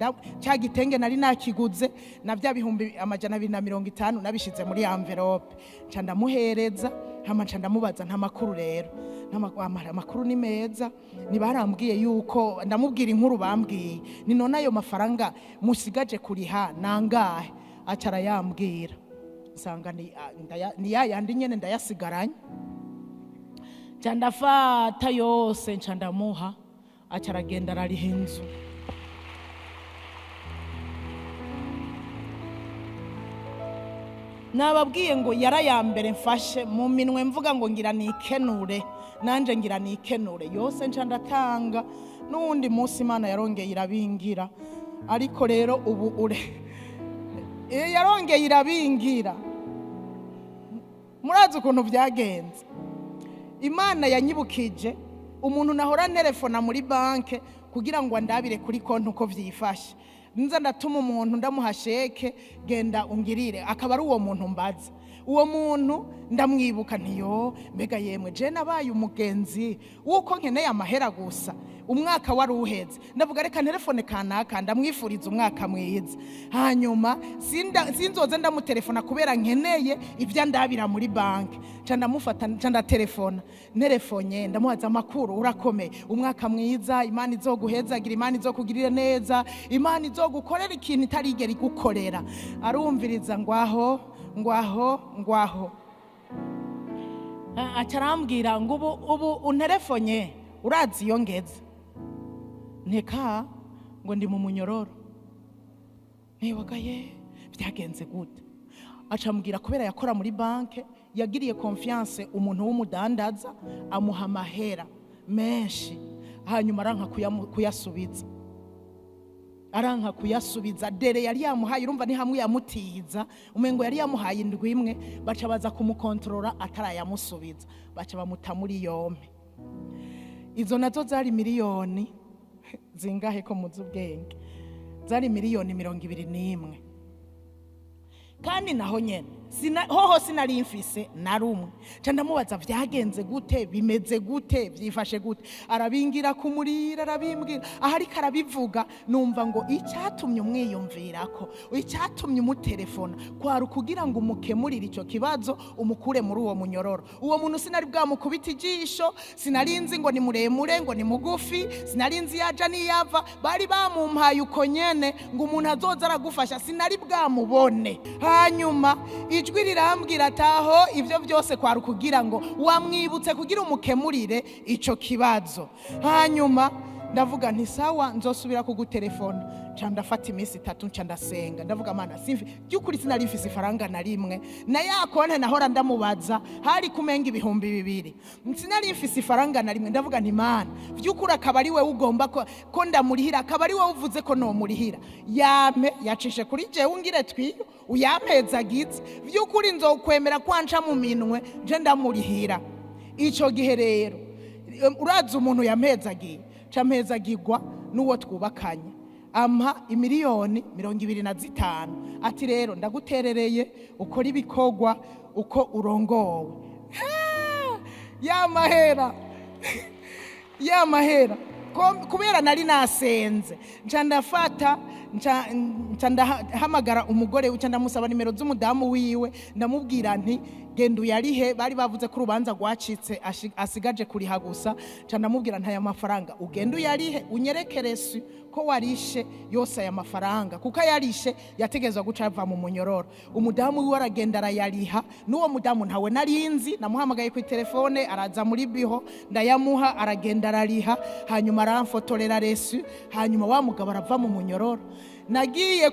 Cya gitenge nari nakiguze na bya 250,000 nabishize muri enveloppe, nca ndamuhereza. Hama nca ndamubaza nta makuru rero, amakuru ni meza, ntibarambwiye yuko ndamubwira inkuru bambwiye, ni none ayo mafaranga musigaje kuriha nangahe? Aca arayambwira, nsanga ni ya yandi nyene ndayasigaranye. Nca ndafata yose, nca ndamuha, aca aragenda arariha inzu. Nababwiye ngo yarayambere mfashe mu minwe, mvuga ngo ngira nikenure, nanje ngira nikenure yose, nca ndatanga. N'uwundi munsi Imana yarongeye irabingira, ariko rero ubu ure yarongeye irabingira. Murazi ukuntu byagenze? Imana yanyibukije umuntu nahora nterefona muri banke kugira ngo andabire kuri konti uko vyifashe. Nza ndatuma umuntu, ndamuha chèque, genda ungirire, akaba ari uwo muntu mbaza. Uwo muntu ndamwibuka, ntiyo mbega yemwe je nabaye umugenzi wuko nkeneye amahera gusa. Umwaka wari uheze, ndavuga reka telefone kanaka ndamwifuriza umwaka mwiza, hanyuma sinzoze ndamutelefona kubera nkeneye ibyo ndabira muri banki. Nca ndamufata, nca ndatelefona, nterefonye ndamubaza amakuru, urakomeye, umwaka mwiza, Imana izoguhezagira, Imana izokugirire neza, Imana izogukorera ikintu itarigera igukorera. Arumviriza ngwaho ngwaho ngwaho. Aca arambwira ngo ubu unterefonye urazi iyo ngeze? Nteka ngo ndi mu munyororo. Ntiwagaye byagenze gute? Aca ambwira kubera yakora muri banke, yagiriye confiance umuntu w'umudandaza, amuha amahera menshi, hanyuma aranka kuyasubiza, aranka kuyasubiza délai yari yamuhaye. Urumva ni hamwe yamutiza, umengo yari yamuhaye indwi imwe, baca baza kumukontorora atarayamusubiza, baca bamuta muri yompi. Izo nazo zari miliyoni zingahe ko muzi ubwenge? Zari 21,000,000. Kandi naho nyene hoho sinari mfise na rumwe. Nca ndamubaza vyagenze gute, bimeze gute, vyifashe gute? Arabingira kumurira, arabimbwira. Aho ariko arabivuga numva ngo icyatumye umwiyumvirako, icyatumye umutelefona kwari ukugira ngo umukemurire ico kibazo, umukure muri uwo munyororo. Uwo muntu sinari bwamukubita ijisho, sinari nzi ngo ni muremure, ngo ni mugufi, sinari nzi yaja n'iyava, bari bamumpaye uko nyene ngo umuntu azoza aragufasha, sinari bwamubone. Hanyuma ijwi rirambwira ataho ibyo byose kwari ukugira ngo wamwibutse kugira umukemurire ico kibazo. Hanyuma Ndavuga nti sawa, nzosubira kugutelefona. Nca ndafata iminsi 3, nca ndasenga, ndavuga Mana, simfi by'ukuri sinari mfise ifaranga na rimwe, na ya konte nahora ndamubaza hari kumenga 2000, sinari mfise ifaranga na rimwe. Ndavuga nti Mana, by'ukuri akaba ari wewe ugomba ko ndamurihira, akaba ari wewe uvuze ko nomurihira, yampe yacishe kuri jewe ungire twiyo uyampezagize, by'ukuri nzokwemera kwanca mu minwe nje ndamurihira. Ico gihe rero uraza umuntu yampezagiye, nca mpezagirwa n'uwo twubakanye, ampa 25,000,000, ati rero ndaguterereye ukora ibikorwa uko urongowe. Ya mahera ya mahera, kubera nari nasenze, nca ndafata, nca ndahamagara umugore, nca ndamusaba nimero z'umudamu wiwe, ndamubwira nti genda uyarihe, bari bavuze ko urubanza rwacitse asigaje kuriha gusa. Nca ndamubwira nti aya mafaranga ugenda uyarihe, unyerekerese ko warishe yose aya mafaranga, kuko ayarishe yategezwa guca ava mu munyororo. Umudamu wiwe aragenda arayariha, n'uwo mudamu ntawe narinzi, namuhamagaye ku telefone araza muri biho ndayamuha, aragenda arariha, hanyuma aramfotorera resu, hanyuma wa mugabo arava mu munyororo. Nagiye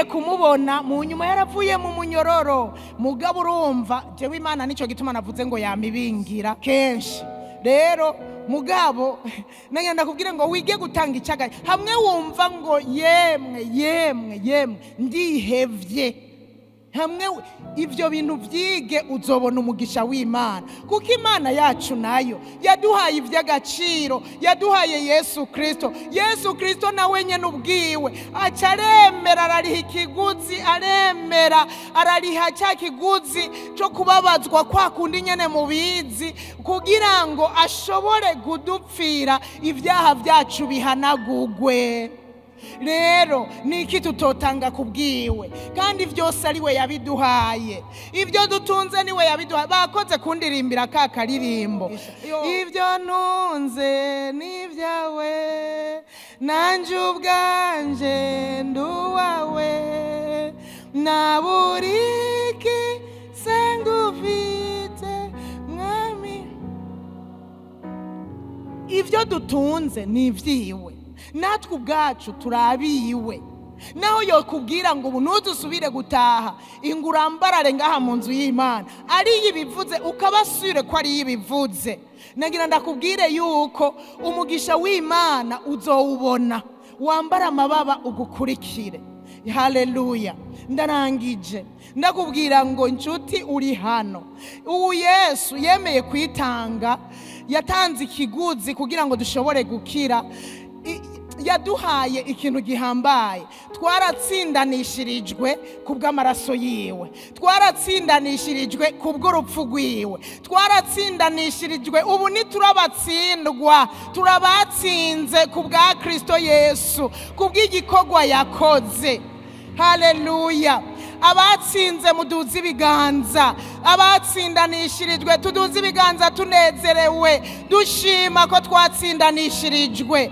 kumubona mu nyuma yaravuye mu munyororo. Mugabo urumva jewe Imana nico gituma navuze ngo yamibingira kenshi. Rero mugabo nagenda kubwira ngo wige gutanga icyaga, hamwe wumva ngo yemwe yemwe yemwe ndihevye, hamwe ivyo bintu vyige uzobona umugisha w'Imana, kuko Imana yacu nayo yaduhaye ivy'agaciro, yaduhaye Yesu Kristo. Yesu Kristo nawe nyene ubwiwe aca aremera arariha ikiguzi, aremera arariha cya kiguzi cyo kubabazwa kwa kundi nyene mubizi, kugira ngo ashobore kudupfira ibyaha byacu bihanagugwe. Rero niki tutotanga kubwiwe, kandi vyose ari we yabiduhaye, ivyo dutunze ni we yabiduhaye. Bakoze kundirimbira ka karirimbo, ivyo ntunze ni vyawe, nanje ubwanje nduwawe, naburiki sengufite mwami. Ivyo dutunze ni vyiwe, natwe ubwacu turabiwe. Naho yokubwira ngo ubu ntuzusubire gutaha, ingurambarare ngaha mu nzu y'Imana, ari yibivuze ukabasure ko ari yibivuze. Nagira ndakubwire yuko umugisha w'Imana uzowubona, wambara amababa ugukurikire. Haleluya. Ndarangije ndakubwira ngo inshuti uri hano, ubu Yesu yemeye kwitanga, yatanze ikiguzi kugira ngo dushobore gukira. Yaduhaye ikintu gihambaye, twaratsindanishirijwe kubw'amaraso yiwe, twaratsindanishirijwe kubw'urupfu rwiwe, twaratsindanishirijwe. Ubu ntiturabatsindwa, turabatsinze kubwa Kristo Yesu, kubw'igikorwa yakoze. Haleluya. Abatsinze muduze ibiganza, abatsindanishirijwe tuduze ibiganza tunezerewe, dushima ko twatsindanishirijwe.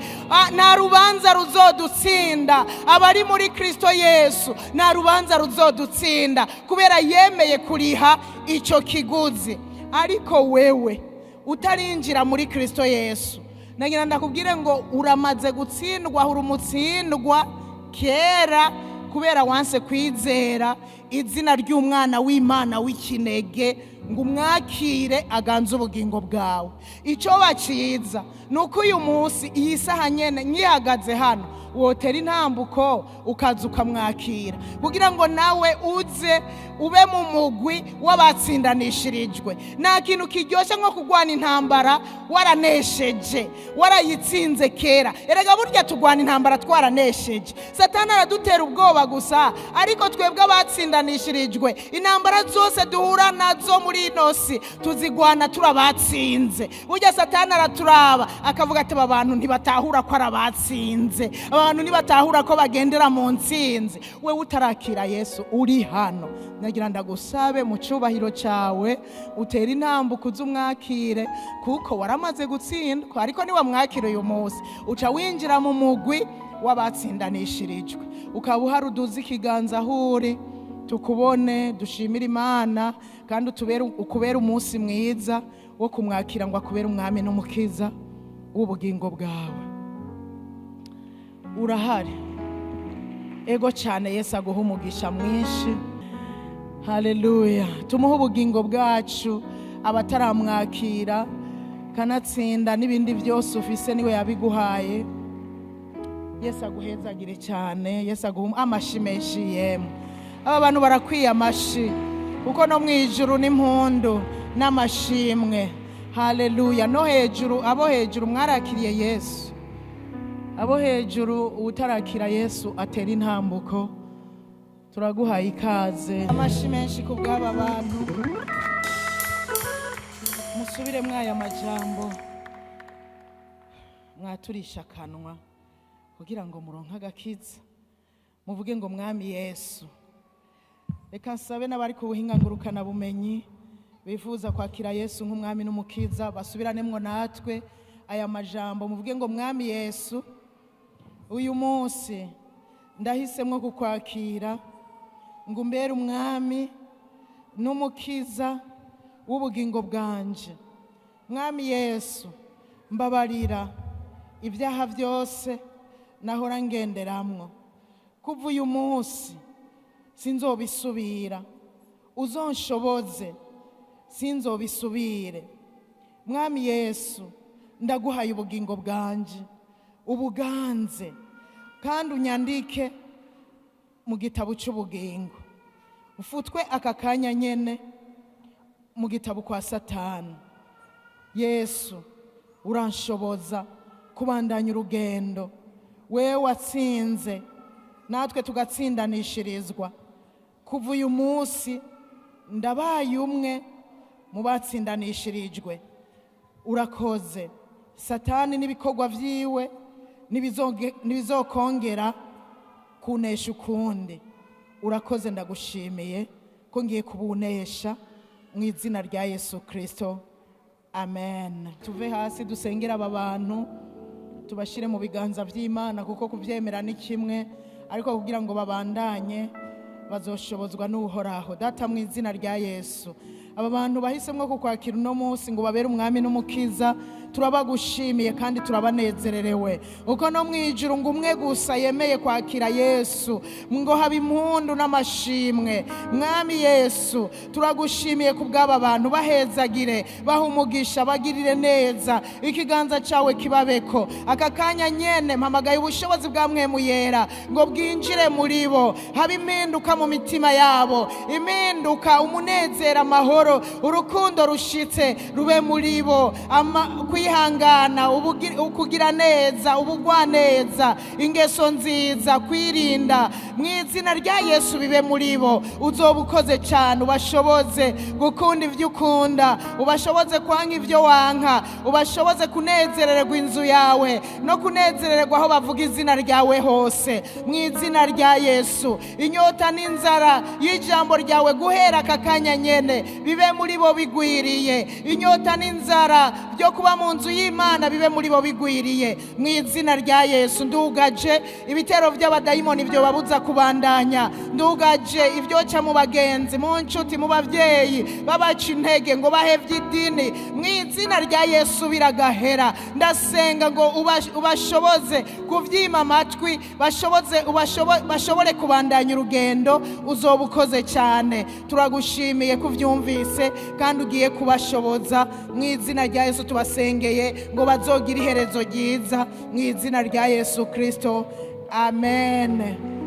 Nta rubanza ruzodutsinda abari muri Kristo Yesu, nta rubanza ruzodutsinda kubera yemeye kuriha ico kiguzi. Ariko wewe utarinjira muri Kristo Yesu, nagira ndakubwire ngo uramaze gutsindwa, uri umutsindwa kera, kubera wanse kwizera izina ry'umwana w'Imana w'ikinege ngo umwakire aganze ubugingo bwawe. Icyo baciza nuko uyu munsi iyi saha nyene nyihagaze hano wotera intambuko ukaza ukamwakira, kugira ngo nawe uze ube mu mugwi w'abatsindanishirijwe. Nta kintu kiryoshye nko kurwana intambara waranesheje, warayitsinze kera. Erega burya turwana intambara twaranesheje. Satani aradutera ubwoba gusa, ariko twebwe abatsindanishirijwe intambara zose duhura nazo muri ino si tuzigwana turabatsinze. Burya Satani araturaba akavuga ati aba bantu ntibatahura ko arabatsinze, abantu ntibatahura ko bagendera mu ntsinzi. Wewe utarakira Yesu uri hano, nagira ndagusabe mu cyubahiro cyawe utera intambuko uzumwakire, kuko waramaze gutsindwa. Ariko niwamwakira uyu munsi uca winjira mu mugwi w'abatsindanishirijwe, ukaba uharuduza ikiganza aho uri, tukubone, dushimire Imana, kandi ukubere umunsi mwiza. wo kumwakira ngo akubere umwami n'umukiza w'ubugingo bwawe. Urahari. Ego cyane, Yesu aguha umugisha mwinshi. Haleluya. Tumuhe ubugingo bwacu abataramwakira, kanatsinda n'ibindi byose ufise niwe yabiguhaye. Yesu aguhezagire cyane. Yesu aguha amashi menshi. Yemwe, aba bantu barakwiye amashi, kuko no mu ijuru n'impundu n'amashimwe. Haleluya. No hejuru, abo hejuru mwarakiriye Yesu. Abo hejuru, utarakira Yesu atera intambuko. Turaguhaye ikaze. Amashi menshi ku bw'aba bantu. Musubire mwaya majambo, mwaturisha akanwa kugira ngo muronke agakiza. Muvuge ngo: "Mwami Yesu." Reka nsabe n'abari ku buhinga ngurukanabumenyi bifuza kwakira Yesu nk'umwami n'umukiza basubiranemo natwe aya majambo. Muvuge ngo: "Mwami Yesu, uyu munsi ndahisemwo kukwakira ngo umbere umwami n'umukiza w'ubugingo bwanje. Mwami Yesu, mbabarira ibyaha byose nahora ngenderamwo. Kuva uyu munsi sinzobisubira. Uzonshoboze sinzobisubire. Mwami Yesu, ndaguhaye ubugingo bwanje, ubuganze kandi unyandike mu gitabo cy'ubugingo. Ufutwe aka kanya nyene mu gitabo kwa Satani. Yesu, uranshoboza kubandanya urugendo. Wewe watsinze, natwe tugatsindanishirizwa. Kuva uyu munsi ndabaye umwe mu batsindanishirijwe. Urakoze. Satani n'ibikorwa vyiwe ntibizokongera kunesha ukundi. Urakoze, ndagushimiye ko ngiye kubunesha mu izina rya Yesu Kristo, amen." Tuve hasi dusengera aba bantu, tubashyire mu biganza by'Imana, kuko kubyemera ni kimwe, ariko kugira ngo babandanye bazoshobozwa n'Uhoraho. Data, mu izina rya Yesu, aba bantu bahisemo kukwakira uno munsi ngo babere umwami n'umukiza, turabagushimiye kandi turabanezererewe, uko no mu ijuru ngo umwe gusa yemeye kwakira Yesu ngo haba impundu n'amashimwe. Mwami Yesu, turagushimiye ku bw'aba bantu. Bahezagire, baha umugisha, bagirire neza, ikiganza cyawe kibabeko aka kanya nyene. Mpamagaye ubushobozi bwa Mpwemu Yera ngo bwinjire muri bo, habe impinduka mu mitima yabo, impinduka, umunezero, amahoro, urukundo rushitse rube muri bo, kwihangana, ukugira neza, ubugwaneza, ingeso nziza, kwirinda. Mu izina rya Yesu bibe muri bo. Uzoba ukoze cyane. Ubashoboze gukunda ibyo ukunda, ubashoboze kwanka ibyo wanka, ubashoboze kunezererwa inzu yawe no kunezererwa aho bavuga izina ryawe hose. Mu izina rya Yesu, inyota n'inzara y'ijambo ryawe guhera aka kanya nyene bibe muri bo bigwiriye. Inyota n'inzara byo kuba mu nzu y'Imana bibe muri bo bigwiriye. Mu izina rya Yesu, ndugaje ibitero by'abadayimoni byo babuza kubandanya. Ndugaje ibyoca mu bagenzi, mu nshuti, mu babyeyi, babaca intege ngo bahevye idini. Mu izina rya Yesu biragahera. Ndasenga ngo ubashoboze kuvyima amatwi, bashoboze bashobore kubandanya urugendo. Uzoba ukoze cyane. Turagushimiye kuvyumvise kandi ugiye kubashoboza. Mu izina rya Yesu tubasengeye ngo bazogire iherezo ryiza. Mu izina rya Yesu Kristo, amen.